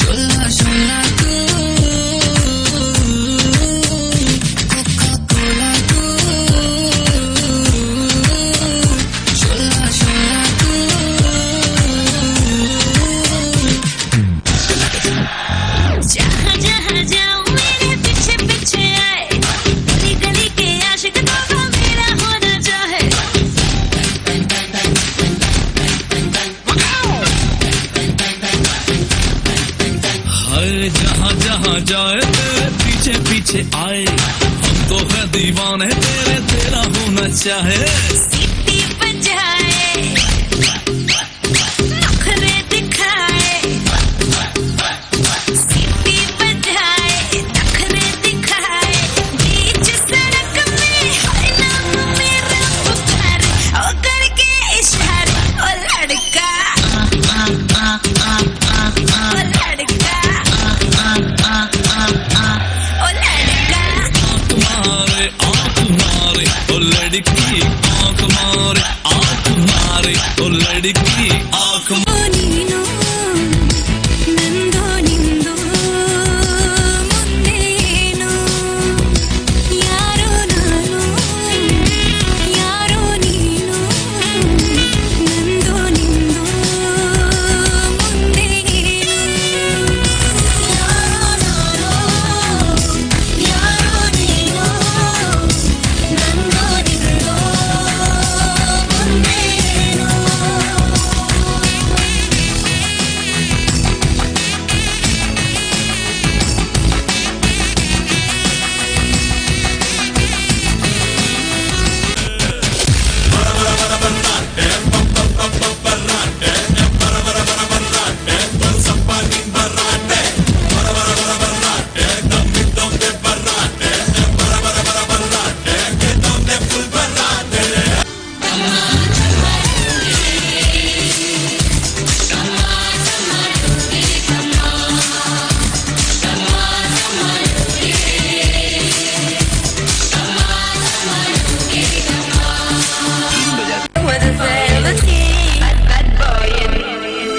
शोला शोला तू कोका कोला तू शोला शोला तू. जहाँ जहाँ जाऊँ मेरे पीछे पीछे आए, गली गली के आशिक तो वो मेरा होना चाहे. हाय जहाँ जहाँ जाए तेरे पीछे पीछे आए, हम तो है दीवाने तेरे तेरा होना चाहे. सीटी बजाए नखरे दिखाए, सीटी बजाए नखरे दिखाए, बीच सड़क में हाय नाम मेरा पुकारे, ओ करके इशारे, ओ लड़का ओ लड़का ओ लड़का. मारे आंख मारे ओ लड़की आंख मारे आंख मारे ओ लड़की आंख. ನೀನು ನಂದು ನಿಂದು ಮುಂದೆ ಏನು, ಯಾರೋ ನಾನು ಯಾರೋ ನೀನು, ನಂದು ನಿಂದು ಮುಂದೆ ಏನು, ಯಾರೋ ನಾನು ಯಾರೋ ನೀನು, ನಂದು ನಿಂದು ಮುಂದೆ ಏನು. Bad, bad boy,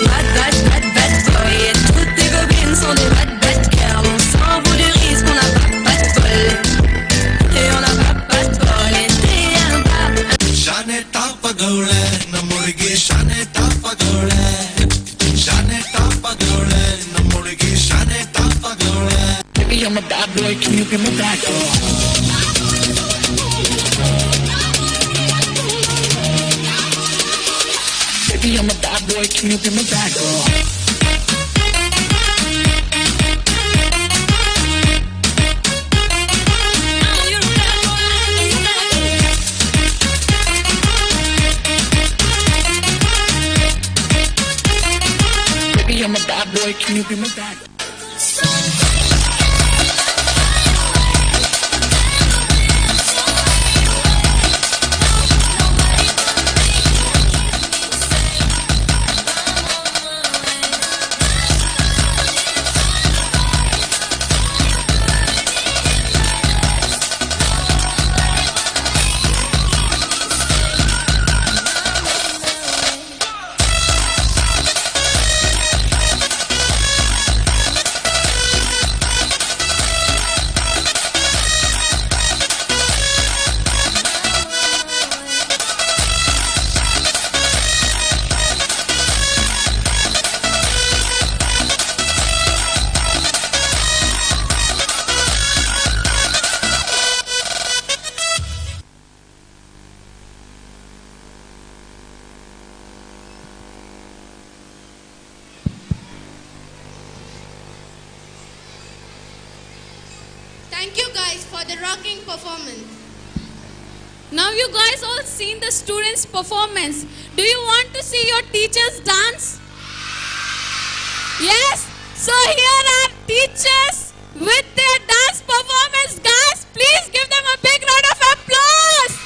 bad, bad, bad, bad boy. Toutes tes copines sont des bad, bad girls. On s'en fout du risque, on n'a pas, pas de bol. Et on n'a pas, pas de bol. Et t'es un bad. ಶಾನೆ ತಾಪಗೌಳೆ ನಮ್ಮುಡುಗಿ ಶಾನೆ ತಾಪಗೌಳೆ ಶಾನೆ ತಾಪಗೌಳೆ ನಮ್ಮುಡುಗಿ ಶಾನೆ ತಾಪಗೌಳೆ. Baby, I'm a bad boy, can you be my bad girl? Baby, I'm a bad boy, can you be my bad girl? Baby, I'm a bad boy, can you be my bad girl? Thank you guys for the rocking performance. Now you guys all seen the students' performance. Do you want to see your teachers dance? Yes. So here are teachers with their dance performance. Guys, please give them a big round of applause.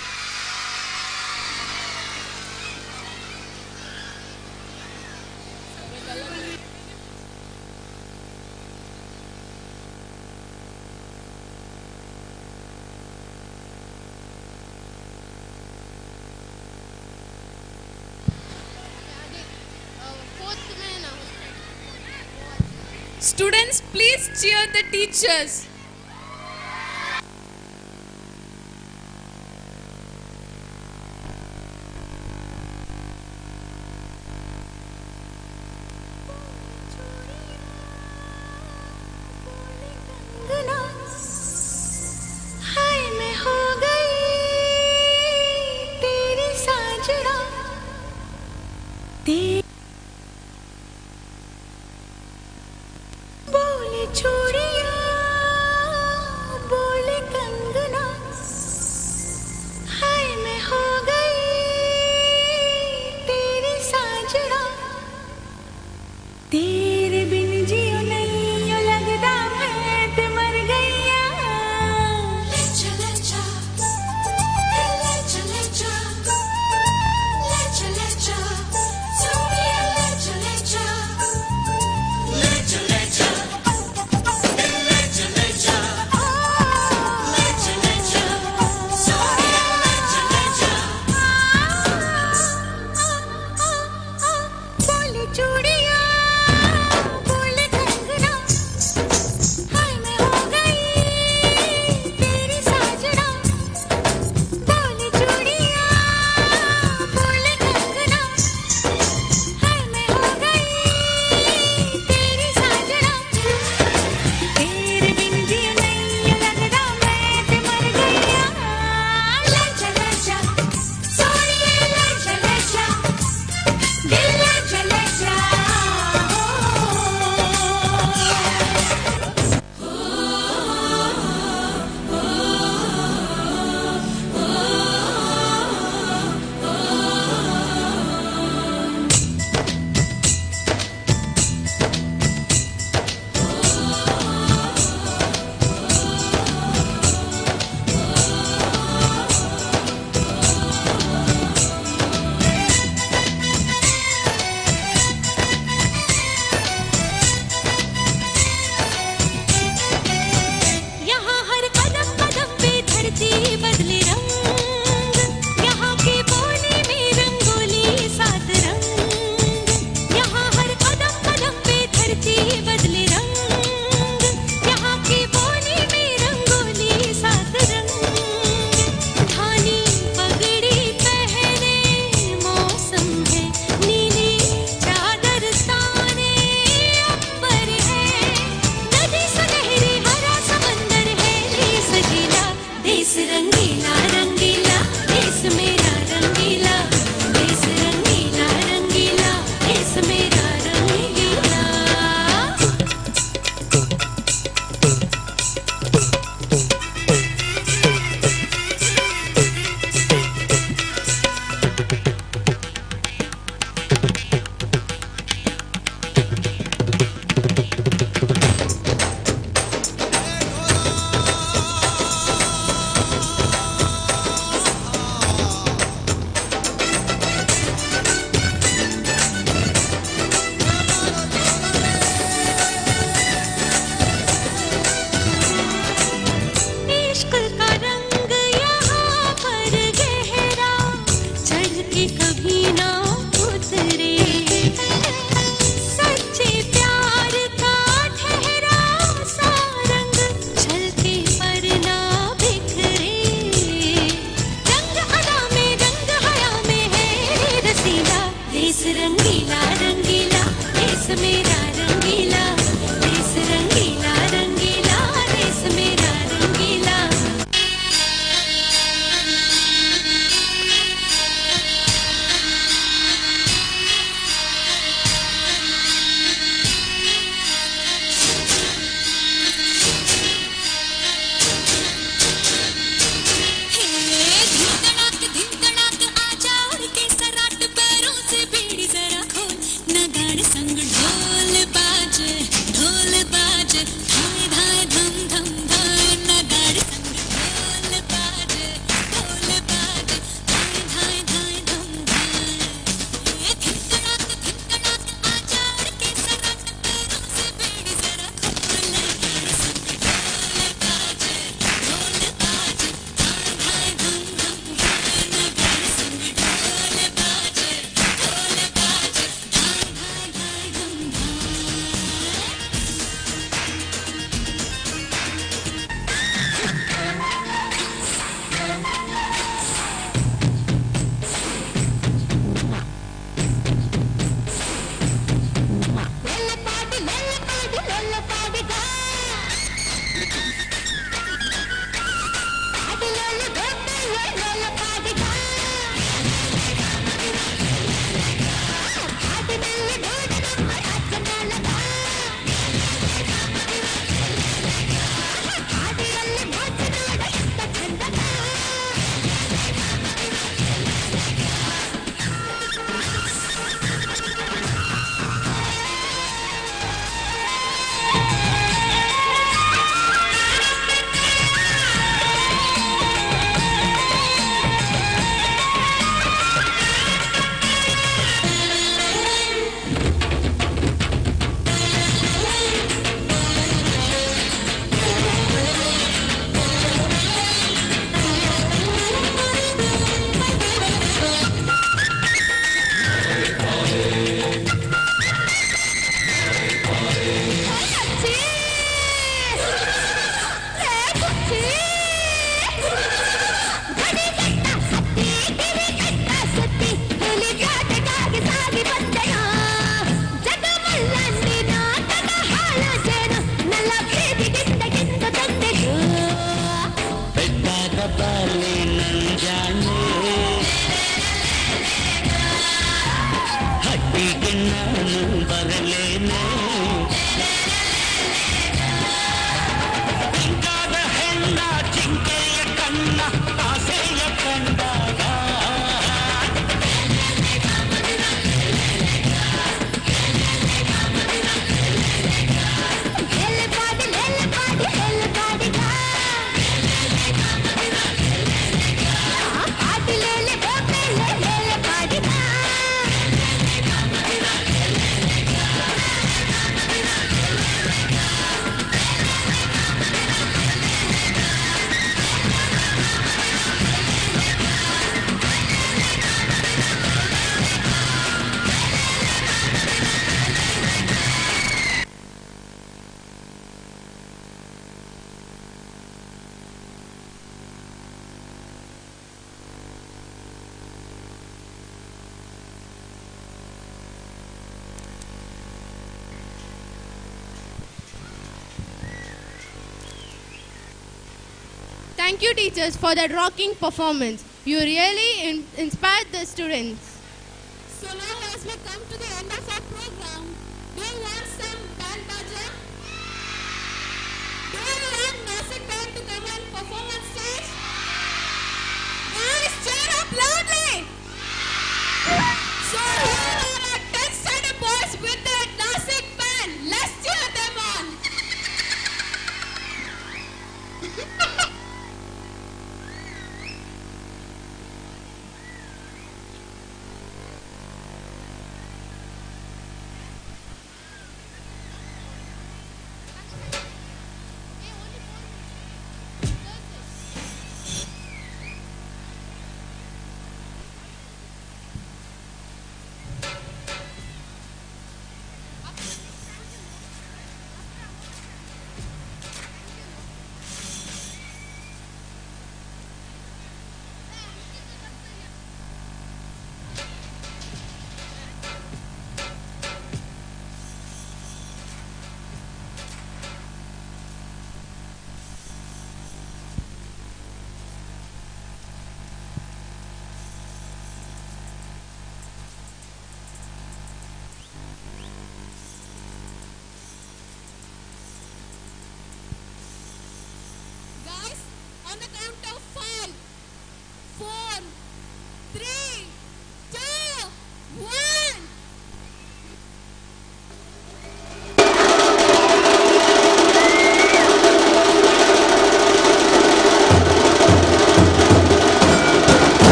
Students, please cheer the teachers. हाय मैं हो गई तेरी साजना बोले चूड़िया बोले कंगना हाय मैं हो गई तेरी साजना तेरे बिन जियो नहीं लगदा मैं ते मर गईया ले चले जा ले चले जा ले चले जा। के कभी ना उतरे। सच्चे प्यार का ठहरा सा रंग छलके पर ना बिखरे। रंग अदा में रंग हया में है रसीला, देश रंगीला रंगीला देश मेरा रंगीला, देश रंगीला रंगीला देश मेरा रंगीला। धिन धड़ाक आजा उड़ के सराट, पैरों से बेड़ी जरा खोल, नगाड़े संग ढोल बाजे ढोल बाजे, धाए धाए धम धम धाए, नगाड़े संग ढोल बाजे ढोल बाजे, धाए धाए धाए धम धाए। धिन धड़ाक आजा उड़ के सराट, पैरों से बेड़ी जरा खोल, नगाड़े संग ढोल बाजे ढोल बाजे, धाए धाए धम धम धाए, नगाड़े संग ढोल बाजे ढोल बाजे, धाए धाए धाए धम धाए। లొల్లపాడి లొల్లపాడి లొల్లపాడిగా, పాడి లొల్ల గొప్పల్లో లొల్లపాడిగా, పాడి నల్ల డోడనమ్మ రాజనాలగా, పాడి లొల్ల నాచనాడ ఎంత చందగా. ಬೆಟ್ಟಾದ ಬಾಲೆ ನಂಜಾನೆ, ಹಟ್ಟಿಗೆ ನಾನು ಬರಲೇನೆ. ಇಂಕಾದ ಹೆಣ್ಣ ಜಿಂಕೆಯ ಕಣ್ಣ ಆಸೆಯ ಕಂಡಾಗ, Thank you, teachers, for that rocking performance. You really inspired the students. So now as we come to the end of our program, do you want some band baja? Do you want Nasik band to come and perform on stage? Guys, cheer up loudly! So here are our 10th standard boys with their Nasik band. Let's cheer them on!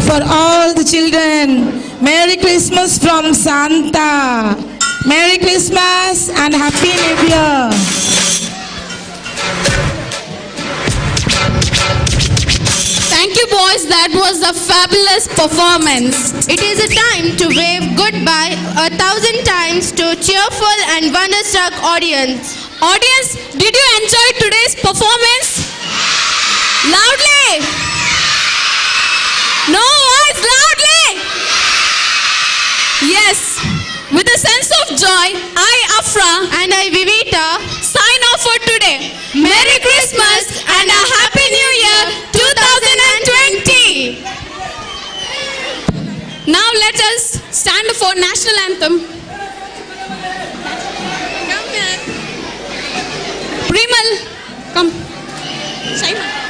for all the children. Merry Christmas from Santa. Merry Christmas and Happy New Year. Thank you, boys. That was a fabulous performance. It is a time to wave goodbye 1,000 times to cheerful and wonderstruck audience. Audience, did you enjoy today's performance? Loudly! No voice, loudly! Yes. With a sense of joy, I, Afra, and I, Vivita, sign off for today. Merry Christmas and a Happy New Year 2020. Now let us stand for national anthem. Come here. Primal, come. Shaima.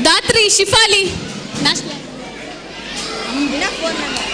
Dhatri, Shifali, national. Enough.